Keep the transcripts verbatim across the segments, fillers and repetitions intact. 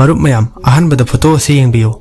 ꯃꯔꯨꯞ ꯃꯌꯥꯝ, ꯑꯍꯥꯟꯕꯗ ꯐꯣꯇꯣ ꯑꯁꯤ ꯌꯦꯡꯕꯤꯌꯨ꯫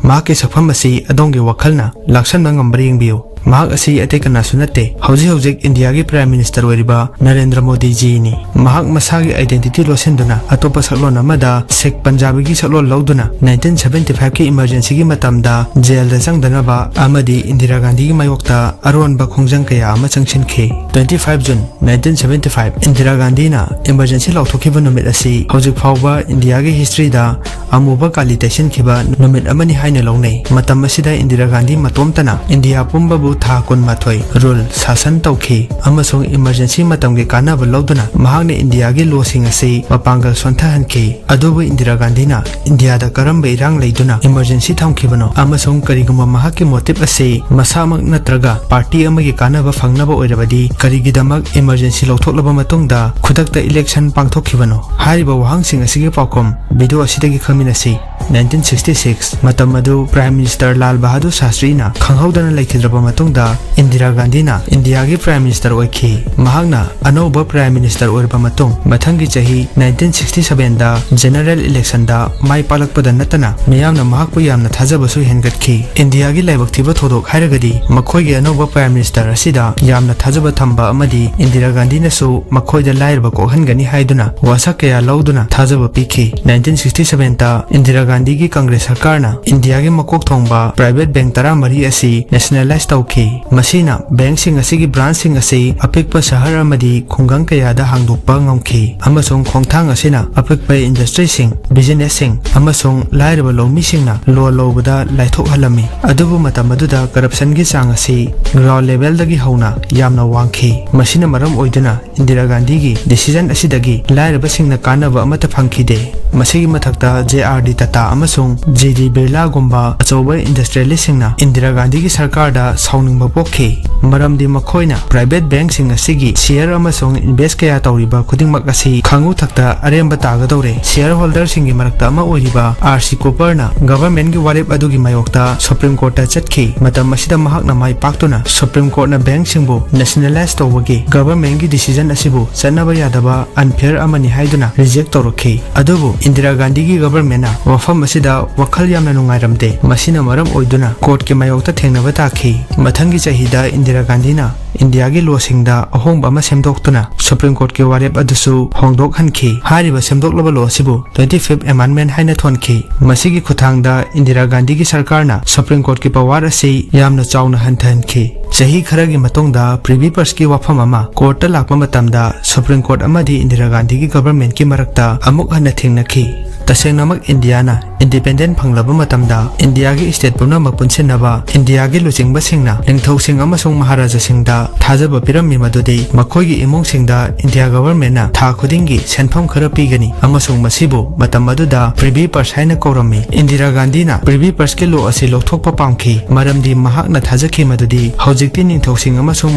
ꯃꯍꯥꯛꯀꯤ ꯁꯛꯐꯝ ꯑꯁꯤ ꯑꯗꯣꯝꯒꯤ ꯋꯥꯈꯜꯅ ꯂꯥꯛꯁꯟꯕ ꯉꯝꯕ꯭ꯔꯥ ꯌꯦꯡꯕꯤꯌꯨ꯫ ꯃꯍꯥꯛ ꯑꯁꯤ ꯑꯇꯩ ꯀꯅꯥꯁꯨ ꯅꯠꯇꯦ, ꯍꯧꯖꯤꯛ ꯍꯧꯖꯤꯛ ꯏꯟꯗꯤꯌꯥꯒꯤ Prime Minister ꯑꯣꯏꯔꯤꯕ ꯅꯔꯦꯟꯗ꯭ꯔ ꯃꯣꯗꯤ ꯖꯤꯅꯤ꯫ ꯃꯍꯥꯛ ꯃꯁꯥꯒꯤ identity ꯂꯣꯠꯁꯤꯟꯗꯨꯅ ꯑꯇꯣꯞꯄ ꯁꯛꯂꯣꯟ ꯑꯃꯗ ꯁꯤꯈ ꯄꯟꯖꯥꯕꯤꯒꯤ ꯁꯛꯂꯣꯟ ꯂꯧꯗꯨꯅ nineteen seventy five ꯀꯤ emergency ꯒꯤ ꯃꯇꯝꯗ ꯖꯦꯜꯗ ꯆꯪꯗꯅꯕ ꯑꯃꯗꯤ ꯏꯟꯗꯤꯔꯥ ꯒꯥꯟꯙꯤꯒꯤ ꯃꯥꯌꯣꯛꯇ ꯑꯔꯣꯟꯕ ꯈꯣꯡꯖꯪ ꯀꯌꯥ ꯑꯃ ꯆꯪꯁꯤꯟꯈꯤ꯫ Twenty five June nineteen seventy five, Indira ꯒꯥꯟꯙꯤꯅ emergency ꯂꯥꯎꯊꯣꯛꯈꯤꯕ ꯅꯨꯃꯤꯠ ꯑꯁꯤ ꯍꯧꯖꯤꯛ ꯐꯥꯎꯕ ꯏꯟꯗꯤꯌꯥꯒꯤ history ꯗ ꯑꯃꯨꯕ ꯀꯥꯂꯤ ꯇꯩꯁꯤꯟꯈꯤꯕ ꯅꯨꯃꯤꯠ ꯑꯃꯅꯤ ꯍꯥꯏꯅ ꯂꯧꯅꯩ꯫ ꯃꯇꯝ ꯑꯁꯤꯗ ꯏꯟꯗꯤꯔꯥ ꯒꯥꯟꯙꯤ ꯃꯇꯣꯝꯇꯅ ꯏꯟꯗꯤꯌꯥ ꯄꯨꯝꯕꯕꯨ ꯊꯥ ꯀꯨꯟꯃꯥꯊꯣꯏ rule, ꯁꯥꯁꯟ ꯇꯧꯈꯤ ꯑꯃꯁꯨꯡ emergency ꯃꯇꯝꯒꯤ ꯀꯥꯟꯅꯕ ꯂꯧꯗꯨꯅ ꯃꯍꯥꯛꯅ ꯏꯟꯗꯤꯌꯥꯒꯤ ꯂꯣꯁꯤꯡ ꯑꯁꯤ ꯃꯄꯥꯡꯒꯜ ꯁꯣꯟꯊꯍꯟꯈꯤ꯫ ꯑꯗꯨꯕꯨ ꯏꯟꯗꯤꯔꯥ ꯒꯥꯟꯙꯤꯅ ꯏꯟꯗꯤꯌꯥꯗ ꯀꯔꯝꯕ ꯏꯔꯥꯡ ꯂꯩꯗꯨꯅ emergency ꯊꯝꯈꯤꯕꯅꯣ ꯑꯃꯁꯨꯡ ꯀꯔꯤꯒꯨꯝꯕ ꯃꯍꯥꯛꯀꯤ motive ꯑꯁꯤ ꯃꯁꯥꯃꯛ ꯅꯠꯇ꯭ꯔꯒ party ꯑꯃꯒꯤ ꯀꯥꯟꯅꯕ ꯐꯪꯅꯕ ꯑꯣꯏꯔꯕꯗꯤ ꯀꯔꯤꯒꯤꯗꯃꯛ emergency ꯂꯧꯊꯣꯛꯂꯕ ꯃꯇꯨꯡꯗ ꯈꯨꯗꯛꯇ election ꯄꯥꯡꯊꯣꯛꯈꯤꯕꯅꯣ? ꯍꯥꯏꯔꯤꯕ ꯋꯥꯍꯪꯁꯤꯡ ꯑꯁꯤꯒꯤ ꯄꯥꯎꯈꯨꯝ video ꯑꯁꯤꯗꯒꯤ ꯈꯪꯃꯤꯟꯅꯁꯤ꯫ Nineteen sixty six, ꯃꯇꯝ ꯑꯗꯨ Prime Minister ꯂꯥꯜ ꯕꯍꯥꯗꯨꯔ ꯁꯥꯁꯇ꯭ꯔꯤꯅ ꯈꯪꯍꯧꯗꯅ ꯂꯩꯈꯤꯗ꯭ꯔꯕ ꯃꯇꯨꯡꯗ ꯏꯟꯗꯤꯔꯥ ꯒꯥꯟꯙꯤꯅ ꯏꯟꯗꯤꯌꯥꯒꯤ Prime Minister ꯑꯣꯏꯈꯤ꯫ ꯃꯍꯥꯛꯅ ꯑꯅꯧꯕ Prime Minister ꯑꯣꯏꯔꯕ ꯃꯇꯨꯡ ꯃꯊꯪꯒꯤ ꯆꯍꯤ nineteen sixty seven ꯗ general election ꯗ ꯃꯥꯏ ꯄꯥꯛꯂꯛꯄꯗ ꯅꯠꯇꯅ ꯃꯤꯌꯥꯝꯅ ꯃꯍꯥꯛꯄꯨ ꯌꯥꯝꯅ ꯊꯥꯖꯕꯁꯨ ꯍꯦꯟꯒꯠꯈꯤ꯫ ꯏꯟꯗꯤꯌꯥꯒꯤ ꯂꯥꯏꯕꯛ ꯊꯤꯕ ꯊꯧꯗꯣꯛ ꯍꯥꯏꯔꯒꯗꯤ ꯃꯈꯣꯏꯒꯤ ꯑꯅꯧꯕ Prime Minister ꯑꯁꯤꯗ ꯌꯥꯝꯅ ꯊꯥꯖꯕ ꯊꯝꯕ ꯑꯃꯗꯤ ꯏꯟꯗꯤꯔꯥ ꯒꯥꯟꯙꯤꯅꯁꯨ ꯃꯈꯣꯏꯗ ꯂꯥꯏꯔꯕ ꯀꯣꯛꯍꯟꯒꯅꯤ ꯍꯥꯏꯗꯨꯅ ꯋꯥꯁꯛ ꯀꯌꯥ ꯂꯧꯗꯨꯅ ꯊꯥꯖꯕ ꯄꯤꯈꯤ꯫ Nineteen sixty seven ꯗ ꯏꯟꯗꯤꯔꯥ ꯒꯥꯟꯙꯤꯒꯤ Congress ꯁꯔꯀꯥꯔꯅ ꯏꯟꯗꯤꯌꯥꯒꯤ ꯃꯀꯣꯛ ꯊꯣꯡꯕ private bank ꯇꯔꯥꯃꯔꯤ ꯑꯁꯤ nationalize ꯇꯧꯈꯤ꯫ ꯃꯁꯤꯅ bank ꯁꯤꯡ ꯑꯁꯤꯒꯤ branch ꯁꯤꯡ ꯑꯁꯤ ꯑꯄꯤꯛꯄ ꯁꯍꯔ ꯑꯃꯗꯤ ꯈꯨꯡꯒꯪ ꯀꯌꯥꯗ ꯍꯥꯡꯗꯣꯛꯄ ꯉꯝꯈꯤ, ꯑꯃꯁꯨꯡ ꯈꯣꯡꯊꯥꯡ ꯑꯁꯤꯅ ꯑꯄꯤꯛꯄ industry ꯁꯤꯡ, business ꯁꯤꯡ, ꯑꯃꯁꯨꯡ ꯂꯥꯏꯔꯕ ꯂꯧꯃꯤꯁꯤꯡꯅ loan ꯂꯧꯕꯗ ꯂꯥꯏꯊꯣꯛꯍꯜꯂꯝꯃꯤ꯫ ꯑꯗꯨꯕꯨ ꯃꯇꯝ ꯑꯗꯨꯗ corruption ꯒꯤ ꯆꯥꯡ ꯑꯁꯤ ground level ꯗꯒꯤ ꯍꯧꯅ ꯌꯥꯝꯅ ꯋꯥꯡꯈꯤ꯫ ꯃꯁꯤꯅ ꯃꯔꯝ ꯑꯣꯏꯗꯨꯅ ꯏꯟꯗꯤꯔꯥ ꯒꯥꯟꯙꯤꯒꯤ decision ꯑꯁꯤꯗꯒꯤ ꯂꯥꯏꯔꯕꯁꯤꯡꯅ ꯀꯥꯟꯅꯕ ꯑꯃꯠꯇ ꯐꯪꯈꯤꯗꯦ꯫ ꯃꯁꯤꯒꯤ ꯃꯊꯛꯇ J R D Tata ꯑꯃꯁꯨꯡ ꯖꯦ ꯗꯤ ꯕꯤꯔꯂꯥꯒꯨꯝꯕ ꯑꯆꯧꯕ ꯏꯟꯗꯁꯇ꯭ꯔꯤꯌꯦꯂꯤꯁꯁꯤꯡꯅ ꯏꯟꯗꯤꯔꯥ ꯒꯥꯟꯙꯤꯒꯤ ꯁꯔꯀꯥꯔꯗ ꯁꯥꯎꯅꯤꯡꯕ ꯄꯣꯛꯈꯤ, ꯃꯔꯝꯗꯤ ꯃꯈꯣꯏꯅ ꯄ꯭ꯔꯥꯏꯚꯦꯠ ꯕꯦꯡꯛꯁꯤꯡ ꯑꯁꯤꯒꯤ ꯁꯤꯌꯔ ꯑꯃꯁꯨꯡ ꯏꯟꯚꯦꯁ ꯀꯌꯥ ꯇꯧꯔꯤꯕ ꯈꯨꯗꯤꯡꯃꯛ ꯑꯁꯤ ꯈꯥꯡꯉꯨ ꯊꯛꯇ ꯑꯔꯦꯝꯕ ꯇꯥꯒꯗꯧꯔꯦ꯫ ꯁꯤꯌꯔ ꯍꯣꯜꯗꯔꯁꯤꯡꯒꯤ ꯃꯔꯛꯇ ꯑꯃ ꯑꯣꯏꯔꯤꯕ ꯑꯥꯔ ꯁꯤ ꯀꯨꯄꯔꯅ ꯒꯚꯔꯟꯃꯦꯟꯠꯀꯤ ꯋꯥꯔꯦꯞ ꯑꯗꯨꯒꯤ ꯃꯥꯌꯣꯛꯇ ꯁꯨꯄ꯭ꯔꯤꯝ ꯀꯣꯔꯠꯇ ꯆꯠꯈꯤ꯫ ꯃꯇꯝ ꯑꯁꯤꯗ ꯃꯍꯥꯛꯅ ꯃꯥꯏ ꯄꯥꯛꯇꯨꯅ ꯁꯨꯄ꯭ꯔꯤꯝ ꯀꯣꯔꯠꯅ ꯕꯦꯡꯛꯁꯤꯡꯕꯨ ꯅꯦꯁꯅꯦꯂꯥꯏꯖ ꯇꯧꯕꯒꯤ ꯒꯚꯔꯟꯃꯦꯟꯠꯀꯤ ꯗꯤꯁꯤꯖꯟ ꯑꯁꯤꯕꯨ ꯆꯠꯅꯕ ꯌꯥꯗꯕ ꯑꯟꯐꯦꯌꯔ ꯑꯃꯅꯤ ꯍꯥꯏꯗꯨꯅ ꯔꯤꯖꯦꯛ ꯇꯧꯔꯛꯈꯤ꯫ ꯑꯗꯨꯕꯨ ꯏꯟꯗꯤꯔꯥ ꯒꯥꯟꯙꯤꯒꯤ ꯒꯚꯔꯟꯃꯦꯟꯠꯅ ꯋꯥꯐꯝ ꯑꯁꯤꯗ ꯋꯥꯈꯜ ꯌꯥꯝꯅ ꯅꯨꯡꯉꯥꯏꯔꯝꯗꯦ꯫ ꯃꯁꯤꯅ ꯃꯔꯝ ꯑꯣꯏꯗꯨꯅ ꯀꯣꯔꯠꯀꯤ ꯃꯥꯌꯣꯛꯇ ꯊꯦꯡꯅꯕ ꯇꯥꯈꯤ꯫ ꯃꯊꯪꯒꯤ ꯆꯍꯤꯗ ꯏꯟꯗꯤꯔꯥ ꯒꯥꯟꯙꯤꯅ ꯏꯟꯗꯤꯌꯥꯒꯤ ꯂꯣꯁꯤꯡꯗ ꯑꯍꯣꯡꯕ ꯑꯃ ꯁꯦꯝꯗꯣꯛꯇꯨꯅ ꯁꯨꯄ꯭ꯔꯤꯝ ꯀꯣꯔꯠꯀꯤ ꯋꯥꯔꯦꯞ ꯑꯗꯨꯁꯨ ꯍꯣꯡꯗꯣꯛꯍꯟꯈꯤ꯫ ꯍꯥꯏꯔꯤꯕ ꯁꯦꯝꯗꯣꯛꯂꯕ ꯂꯣ ꯑꯁꯤꯕꯨ ꯇ꯭ꯋꯦꯟꯇꯤ ꯐꯤꯐ ꯑꯦꯃꯦꯟꯗꯃꯦꯟꯠ ꯍꯥꯏꯅ ꯊꯣꯟꯈꯤ꯫ ꯃꯁꯤꯒꯤ ꯈꯨꯠꯊꯥꯡꯗ ꯏꯟꯗꯤꯔꯥ ꯒꯥꯟꯙꯤꯒꯤ ꯁꯔꯀꯥꯔꯅ ꯁꯨꯄ꯭ꯔꯤꯝ ꯀꯣꯔꯠꯀꯤ ꯄꯋꯥꯔ ꯑꯁꯤ ꯌꯥꯝꯅ ꯆꯥꯎꯅ ꯍꯟꯊꯍꯟꯈꯤ꯫ ꯆꯍꯤ ꯈꯔꯒꯤ ꯃꯇꯨꯡꯗ ꯄ꯭ꯔꯤꯚꯤ ꯄꯔꯁꯀꯤ ꯋꯥꯐꯝ ꯑꯃ ꯀꯣꯔꯠꯇ ꯂꯥꯛꯄ ꯃꯇꯝꯗ ꯁꯨꯄ꯭ꯔꯤꯝ ꯀꯣꯔꯠ ꯑꯃꯗꯤ ꯏꯟꯗꯤꯔꯥ ꯒꯥꯟꯙꯤꯒꯤ ꯒꯚꯔꯟꯃꯦꯟꯠꯀꯤ ꯃꯔꯛꯇ ꯑꯃꯨꯛ ꯍꯟꯅ ꯊꯦꯡꯅꯈꯤ꯫ ꯇꯁꯦꯡꯅꯃꯛ ꯏꯟꯗꯤꯌꯥꯅ ꯏꯟꯗꯤꯄꯦꯟꯗꯦꯟꯠ ꯐꯪꯂꯕ ꯃꯇꯝꯗ ꯏꯟꯗꯤꯌꯥꯒꯤ ꯁ꯭ꯇꯦꯠ ꯄꯨꯝꯅꯃꯛ ꯄꯨꯟꯁꯤꯟꯅꯕ ꯏꯟꯗꯤꯌꯥꯒꯤ ꯂꯨꯆꯤꯡꯕꯁꯤꯡꯅ ꯅꯤꯡꯊꯧꯁꯤꯡ ꯑꯃꯁꯨꯡ ꯃꯍꯥꯔꯥꯖꯥꯁꯤꯡꯗ ꯊꯥꯖꯕ ꯄꯤꯔꯝꯃꯤ, ꯃꯗꯨꯗꯤ ꯃꯈꯣꯏꯒꯤ ꯏꯃꯨꯡꯁꯤꯡꯗ ꯏꯟꯗꯤꯌꯥ ꯒꯚꯔꯟꯃꯦꯟꯠꯅ ꯊꯥ ꯈꯨꯗꯤꯡꯒꯤ ꯁꯦꯟꯐꯝ ꯈꯔ ꯄꯤꯒꯅꯤ ꯑꯃꯁꯨꯡ ꯃꯁꯤꯕꯨ ꯃꯇꯝ ꯑꯗꯨꯗ ꯄ꯭ꯔꯤꯚꯤ ꯄꯔꯁ ꯍꯥꯏꯅ ꯀꯧꯔꯝꯃꯤ꯫ ꯏꯟꯗꯤꯔꯥ ꯒꯥꯟꯙꯤꯅ ꯄ꯭ꯔꯤꯚꯤ ꯄꯔꯁꯀꯤ ꯂꯣ ꯑꯁꯤ ꯂꯧꯊꯣꯛꯄ ꯄꯥꯝꯈꯤ, ꯃꯔꯝꯗꯤ ꯃꯍꯥꯛꯅ ꯊꯥꯖꯈꯤ ꯃꯗꯨꯗꯤ ꯍꯧꯖꯤꯛꯇꯤ ꯅꯤꯡꯊꯧꯁꯤꯡ ꯑꯃꯁꯨꯡ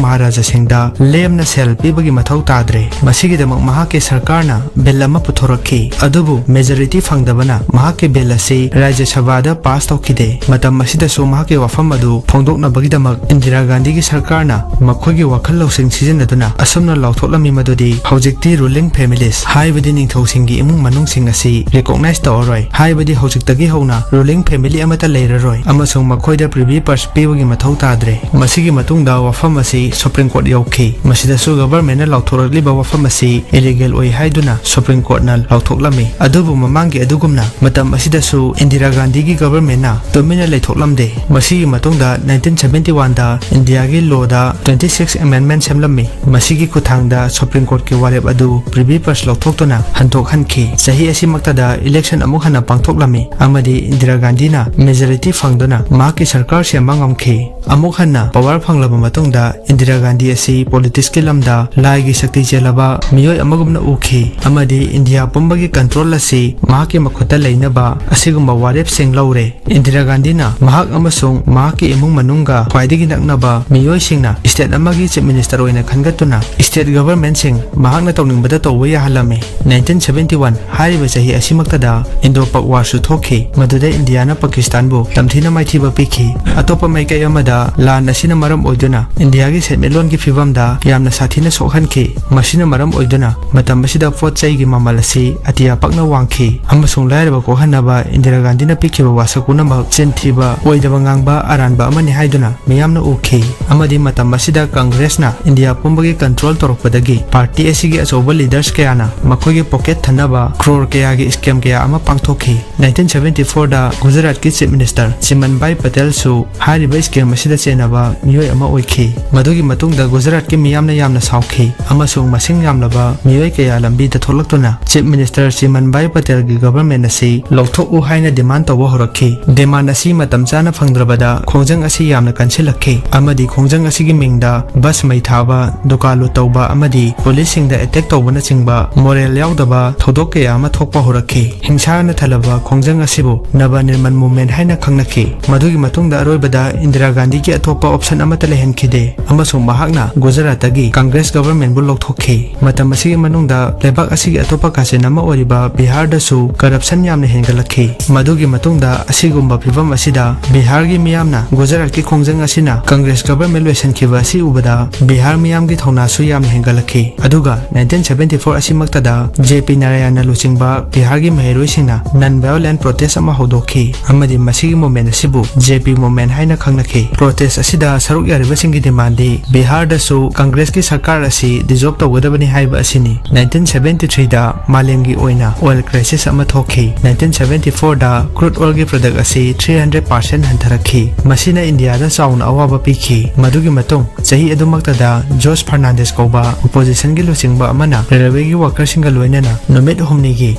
ꯃꯍꯥꯔꯥꯖꯥꯁꯤꯡꯗ ꯂꯦꯝꯅ ꯁꯦꯜ ꯄꯤꯕꯒꯤ ꯃꯊꯧ ꯇꯥꯗ꯭ꯔꯦ꯫ ꯃꯁꯤꯒꯤꯗꯃꯛ ꯃꯍꯥꯛꯀꯤ ꯁꯔꯀꯥꯔꯅ ꯕꯤꯜ ꯑꯃ ꯄꯨꯊꯣꯔꯛꯈꯤ, ꯑꯗꯨꯕꯨ ꯃꯦꯖꯣꯔꯤꯇꯤ ꯐꯪꯗꯕꯅ ꯃꯍꯥꯛꯀꯤ ꯕꯤꯜ ꯑꯁꯤ ꯔꯥꯖ꯭ꯌ ꯁꯚꯥꯗ ꯄꯥꯁ ꯇꯧꯈꯤꯗꯦ꯫ ꯃꯇꯝ ꯑꯁꯤꯗꯁꯨ ꯃꯍꯥꯛꯀꯤ ꯋꯥꯐꯝ ꯑꯗꯨ ꯐꯣꯡꯗꯣꯛꯅꯕꯒꯤꯗꯃꯛ ꯏꯟꯗꯤꯔꯥ ꯒꯥꯟꯙꯤꯒꯤ ꯁꯔꯀꯥꯔꯅ ꯃꯈꯣꯏꯒꯤ ꯋꯥꯈꯜ ꯂꯧꯁꯤꯡ ꯁꯤꯖꯤꯟꯅꯗꯨꯅ ꯑꯁꯨꯝꯅ ꯂꯥꯎꯊꯣꯛꯂꯝꯃꯤ ꯃꯗꯨꯗꯤ ꯍꯧꯖꯤꯛꯇꯤ ꯔꯨꯂꯤꯡ ꯐꯦꯃꯤꯂꯤꯁ, ꯍꯥꯏꯕꯗꯤ ꯅꯤꯡꯊꯧꯁꯤꯡꯒꯤ ꯏꯃꯨꯡ ꯃꯅꯨꯡꯁꯤꯡ ꯑꯁꯤ ꯔꯤꯀꯣꯛꯅꯥꯏꯖ ꯇꯧꯔꯔꯣꯏ, ꯍꯥꯏꯕꯗꯤ ꯍꯧꯖꯤꯛꯇꯒꯤ ꯍꯧꯅ ꯔꯨꯂꯤꯡ ꯐꯦꯃꯤꯂꯤ ꯑꯃꯠꯇ ꯂꯩꯔꯔꯣꯏ ꯑꯃꯁꯨꯡ ꯃꯈꯣꯏꯗ ꯄ꯭ꯔꯤꯚꯤ ꯄꯔꯁ ꯄꯤꯕꯒꯤ ꯃꯊꯧ ꯇꯥꯗ꯭ꯔꯦ꯫ ꯃꯁꯤꯒꯤ ꯃꯇꯨꯡꯗ ꯋꯥꯐꯝ ꯑꯁꯤ ꯁꯨꯄ꯭ꯔꯤꯝ ꯀꯣꯔꯠ ꯌꯧꯈꯤ꯫ ꯃꯁꯤꯗꯁꯨ ꯒꯚꯔꯟꯃꯦꯟꯠꯅ ꯂꯥꯎꯊꯣꯔꯛꯂꯤꯕ ꯋꯥꯐꯝ ꯑꯁꯤ ꯏꯂꯤꯒꯦꯜ ꯑꯣꯏ ꯍꯥꯏꯗꯨꯅ ꯁꯨꯄ꯭ꯔꯤꯝ ꯀꯣꯔꯠꯅ ꯂꯥꯎꯊꯣꯛꯂꯝꯃꯤ꯫ ꯑꯗꯨꯕꯨ ꯃꯃꯥꯡꯒꯤ ꯑꯗꯨꯒꯨꯝꯅ ꯃꯇꯝ ꯑꯁꯤꯗꯁꯨ ꯏꯟꯗꯤꯔꯥ ꯒꯥꯟꯙꯤꯒꯤ ꯒꯚꯔꯟꯃꯦꯟꯠꯅ ꯇꯨꯃꯤꯟꯅ ꯂꯩꯊꯣꯛꯂꯝꯗꯦ꯫ ꯃꯁꯤꯒꯤ ꯃꯇꯨꯡꯗ ꯅꯥꯏꯟꯇꯤꯟ ꯁꯚꯦꯟꯇꯤ ꯋꯥꯟꯗ ꯏꯟꯗꯤꯌꯥꯒꯤ ꯂꯣꯗ ꯇ꯭ꯋꯦꯟꯇꯤ ꯁꯤꯛꯁ ꯑꯦꯃꯦꯟꯗꯃꯦꯟꯠ ꯁꯦꯝꯂꯝꯃꯤ꯫ ꯃꯁꯤꯒꯤ ꯈꯨꯠꯊꯥꯡꯗ ꯁꯨꯄ꯭ꯔꯤꯝ ꯀꯣꯔꯠꯀꯤ ꯋꯥꯔꯦꯞ ꯑꯗꯨ ꯄ꯭ꯔꯤꯚꯤ ꯄꯔꯁ ꯂꯧꯊꯣꯛꯇꯨꯅ ꯍꯟꯗꯣꯛꯍꯟꯈꯤ꯫ ꯆꯍꯤ ꯑꯁꯤꯃꯛꯇꯗ ꯏꯂꯦꯛꯁꯟ ꯑꯃꯨꯛ ꯍꯟꯅ ꯄꯥꯡꯊꯣꯛꯂꯝꯃꯤ ꯑꯃꯗꯤ ꯏꯟꯗꯤꯔꯥ ꯒꯥꯟꯙꯤꯅ ꯃꯦꯖꯣꯔꯤꯇꯤ ꯐꯪꯗꯨꯅ ꯃꯍꯥꯛꯀꯤ ꯁꯔꯀꯥꯔ ꯁꯦꯝꯕ ꯉꯝꯈꯤ꯫ ꯑꯃꯨꯛ ꯍꯟꯅ ꯄꯋꯥꯔ ꯐꯪꯂꯕ ꯃꯇꯨꯡꯗ ꯏꯟꯗꯤꯔꯥ ꯒꯥꯟꯙꯤ ꯑꯁꯤ ꯄꯣꯂꯤꯇꯤꯛꯁꯀꯤ ꯂꯝꯗ ꯂꯥꯏꯒꯤ ꯁꯛꯇꯤ ꯆꯦꯜꯂꯕ ꯃꯤꯑꯣꯏ ꯑꯃꯒꯨꯝꯅ ꯎꯈꯤ ꯑꯃꯗꯤ ꯏꯟꯗꯤꯌꯥ ꯄꯨꯝꯕꯒꯤ ꯀꯟꯇ꯭ꯔꯣꯜ ꯑꯁꯤ ꯃꯍꯥꯛꯀꯤ ꯃꯈꯨꯠꯇ ꯂꯩꯅꯕ ꯑꯁꯤꯒꯨꯝꯕ ꯋꯥꯔꯦꯞꯁꯤꯡ ꯂꯧꯔꯦ꯫ ꯏꯟꯗꯤꯔꯥ ꯒꯥꯟꯙꯤꯅ ꯃꯍꯥꯛ ꯑꯃꯁꯨꯡ ꯃꯍꯥꯛꯀꯤ ꯏꯃꯨꯡ ꯃꯅꯨꯡꯒ ꯈ꯭ꯋꯥꯏꯗꯒꯤ ꯅꯛꯅꯕ ꯃꯤꯑꯣꯏꯁꯤꯡꯅ state ꯑꯃꯒꯤ chief minister ꯑꯣꯏꯅ ꯈꯟꯒꯠꯇꯨꯅ state governmentꯁꯤꯡ ꯃꯍꯥꯛꯅ ꯇꯧꯅꯤꯡꯕꯗ ꯇꯧꯕ ꯌꯥꯍꯜꯂꯝꯃꯤ꯫ Nineteen seventy one ꯍꯥꯏꯔꯤꯕ ꯆꯍꯤ ꯑꯁꯤꯃꯛꯇꯗ Indo-Pak warꯁꯨ ꯊꯣꯛꯈꯤ, ꯃꯗꯨꯗ ꯏꯟꯗꯤꯌꯥꯅ ꯄꯥꯀꯤꯁꯇꯥꯟꯕꯨ ꯇꯝꯊꯤꯅ ꯃꯥꯏꯊꯤꯕ ꯄꯤꯈꯤ꯫ ꯑꯇꯣꯞꯄ ꯃꯥꯏꯀꯩ ꯑꯃꯗ, ꯂꯥꯟ ꯑꯁꯤꯅ ꯃꯔꯝ ꯑꯣꯏꯗꯨꯅ ꯏꯟꯗꯤꯌꯥꯒꯤ ꯁꯦꯟꯃꯤꯠꯂꯣꯟꯒꯤ ꯐꯤꯕꯝꯗ ꯌꯥꯝꯅ ꯁꯥꯊꯤꯅ ꯁꯣꯛꯍꯟꯈꯤ꯫ ꯃꯁꯤꯅ ꯃꯔꯝ ꯑꯣꯏꯗꯨꯅ ꯃꯇꯝ ꯑꯁꯤꯗ ꯄꯣꯠ ꯆꯩꯒꯤ ꯃꯃꯜ ꯑꯁꯤ ꯑꯇꯤꯌꯥ ꯄꯛꯅ ꯋꯥꯡꯈꯤ, ꯑꯃꯁꯨꯡ ꯂꯥꯏꯔꯕ ꯀꯣꯛꯍꯟꯅꯕ ꯏꯟꯗꯤꯔꯥ ꯒꯥꯟꯙꯤꯅ ꯄꯤꯈꯤꯕ ꯋꯥꯁꯛ ꯄꯨꯝꯅꯃꯛ ꯆꯤꯟ ꯊꯤꯕ, ꯑꯣꯏꯗꯕ ꯉꯥꯡꯕ, ꯑꯔꯥꯟꯕ ꯑꯃꯅꯤ ꯍꯥꯏꯗꯨꯅ ꯃꯤꯌꯥꯝꯅ ꯎꯈꯤ꯫ ꯑꯃꯗꯤ ꯃꯇꯝ ꯑꯁꯤꯗ ꯀꯪꯒ꯭ꯔꯦꯁꯅ ꯏꯟꯗꯤꯌꯥ ꯄꯨꯝꯕꯒꯤ control ꯇꯧꯔꯛꯄꯗꯒꯤ party ꯑꯁꯤꯒꯤ ꯑꯆꯧꯕ leaders ꯀꯌꯥꯅ ꯃꯈꯣꯏꯒꯤ pocket ꯊꯟꯅꯕ crore ꯀꯌꯥꯒꯤ scheme ꯀꯌꯥ ꯑꯃ ꯄꯥꯡꯊꯣꯛꯈꯤ꯫ Nineteen seventy four ꯗ ꯒꯨꯖꯔꯥꯠꯀꯤ chief minister ꯆꯤꯃꯟꯚꯥꯏ ꯄꯇꯦꯜꯁꯨ ꯍꯥꯏꯔꯤꯕ scheme ꯑꯁꯤꯗ ꯆꯦꯟꯅꯕ ꯃꯤꯑꯣꯏ ꯑꯃ ꯑꯣꯏꯈꯤ꯫ ꯃꯗꯨꯒꯤ ꯃꯇꯨꯡꯗ ꯒꯨꯖꯔꯥꯠꯀꯤ ꯃꯤꯌꯥꯝꯅ ꯌꯥꯝꯅ ꯁꯥꯎꯈꯤ, ꯑꯃꯁꯨꯡ ꯃꯁꯤꯡ ꯌꯥꯝꯂꯕ ꯃꯤꯑꯣꯏ ꯀꯌꯥ ꯂꯝꯕꯤꯗ ꯊꯣꯛꯂꯛꯇꯨꯅ chief minister ꯆꯤꯃꯟꯚꯥꯏ ꯄꯇꯦꯜꯒꯤ government ꯑꯁꯤ ꯂꯧꯊꯣꯛꯎ ꯍꯥꯏꯅ demand ꯇꯧꯕ ꯍꯧꯔꯛꯈꯤ꯫ Demand ꯑꯁꯤ ꯃꯇꯝ ꯆꯥꯅ ꯐꯪꯗ꯭ꯔꯕꯗ ꯈꯣꯡꯖꯪ ꯑꯁꯤ ꯌꯥꯝꯅ ꯀꯟꯁꯤꯜꯂꯛꯈꯤ, ꯑꯃꯗꯤ ꯈꯣꯡꯖꯪ ꯑꯁꯤꯒꯤ ꯃꯤꯡꯗ bus ꯃꯩ ꯊꯥꯕ, ꯗꯨꯀꯥꯟ ꯂꯨꯠ ꯇꯧꯕ, ꯑꯃꯗꯤ policeꯁꯤꯡꯗ attack ꯇꯧꯕꯅꯆꯤꯡꯕ moral ꯌꯥꯎꯗꯕ ꯊꯧꯗꯣꯛ ꯀꯌꯥ ꯑꯃ ꯊꯣꯛꯄ ꯍꯧꯔꯛꯈꯤ꯫ ꯍꯤꯡꯁꯥꯅ ꯊꯜꯂꯕ ꯈꯣꯡꯖꯪ ꯑꯁꯤꯕꯨ ꯅꯕ ꯅꯤꯔꯃꯟ movement ꯍꯥꯏꯅ ꯈꯪꯅꯈꯤ꯫ ꯃꯗꯨꯒꯤ ꯃꯇꯨꯡꯗ ꯑꯔꯣꯏꯕꯗ ꯏꯟꯗꯤꯔꯥ ꯒꯥꯟꯙꯤꯒꯤ ꯑꯇꯣꯞꯄ option ꯑꯃꯠꯇ ꯂꯩꯍꯟꯈꯤꯗꯦ, ꯑꯃꯁꯨꯡ ꯃꯍꯥꯛꯅ ꯒꯨꯖꯔꯥꯠꯇꯒꯤ ꯀꯪꯒ꯭ꯔꯦꯁ governmentꯕꯨ ꯂꯧꯊꯣꯛꯈꯤ꯫ ꯃꯇꯝ ꯑꯁꯤꯒꯤ ꯃꯅꯨꯡꯗ ꯂꯩꯕꯥꯛ ꯑꯁꯤꯒꯤ ꯑꯇꯣꯞꯄ ꯀꯥꯆꯤꯟ ꯑꯃ ꯑꯣꯏꯔꯤꯕ ꯕꯤꯍꯥꯔꯗꯁꯨ corruption ꯌꯥꯝꯅ ꯍꯦꯟꯒꯠꯂꯛꯈꯤ꯫ ꯃꯗꯨꯒꯤ ꯃꯇꯨꯡꯗ ꯑꯁꯤꯒꯨꯝꯕ ꯐꯤꯚꯝ ꯑꯁꯤꯗ ꯕꯤꯍꯥꯔꯒꯤ ꯃꯤꯌꯥꯝꯅ ꯒꯨꯖꯔꯥꯠꯀꯤ ꯈꯣꯡꯖꯪ ꯑꯁꯤꯅ ꯀꯪꯒ꯭ꯔꯦꯁ government ꯂꯣꯏꯁꯤꯟꯈꯤꯕ ꯑꯁꯤ ꯎꯕꯗ ꯕꯤꯍꯥꯔ ꯃꯤꯌꯥꯝꯒꯤ ꯊꯧꯅꯥꯁꯨ ꯌꯥꯝꯅ ꯍꯦꯟꯒꯠꯂꯛꯈꯤ꯫ ꯑꯗꯨꯒ nineteen seventy four ꯑꯁꯤꯃꯛꯇꯗ J P ꯅꯥꯔꯥꯌꯟꯅ ꯂꯨꯆꯤꯡꯕ ꯕꯤꯍꯥꯔꯒꯤ ꯃꯍꯩꯔꯣꯏꯁꯤꯡꯅ non violent protest ꯑꯃ ꯍꯧꯗꯣꯛꯈꯤ, ꯑꯃꯗꯤ ꯃꯁꯤꯒꯤ movement ꯑꯁꯤꯕꯨ J P movement ꯍꯥꯏꯅ ꯈꯪꯅꯈꯤ꯫ Protest ꯑꯁꯤꯗ ꯁꯔꯨꯛ ꯌꯥꯔꯤꯕꯁꯤꯡꯒꯤ demandꯗꯤ ꯕꯤꯍꯥꯔꯗꯁꯨ ꯀꯪꯒ꯭ꯔꯦꯁꯀꯤ ꯁꯔꯀꯥꯔ ꯑꯁꯤ dissolve ꯇꯧꯒꯗꯕꯅꯤ ꯍꯥꯏꯕ ꯑꯁꯤꯅꯤ꯫ Nineteen seventy threeꯗ ꯃꯥꯂꯦꯝꯒꯤ ꯑꯣꯏꯅ oil crisis ꯑꯃ ꯊꯣꯛꯈꯤ꯫ Nineteen seventy fourꯗ crude oilꯒꯤ product ꯑꯁꯤ three hundred percent ꯍꯟꯊꯔꯛꯈꯤ꯫ ꯃꯁꯤꯅ ꯏꯟꯗꯤꯌꯥꯗ ꯆꯥꯎꯅ ꯑꯋꯥꯕ ꯄꯤꯈꯤ꯫ ꯃꯗꯨꯒꯤ ꯃꯇꯨꯡ ꯆꯍꯤ ꯑꯗꯨꯃꯛꯇꯗ ꯖꯣꯔꯖ ꯐꯔꯅꯥꯟꯗꯦꯁ ꯀꯧꯕ oppositionꯒꯤ ꯂꯨꯆꯤꯡꯕ ꯑꯃꯅ railwayꯒꯤ workerꯁꯤꯡꯒ ꯂꯣꯏꯅꯅ ꯅꯨꯃꯤꯠ ꯍꯨꯝꯅꯤꯒꯤ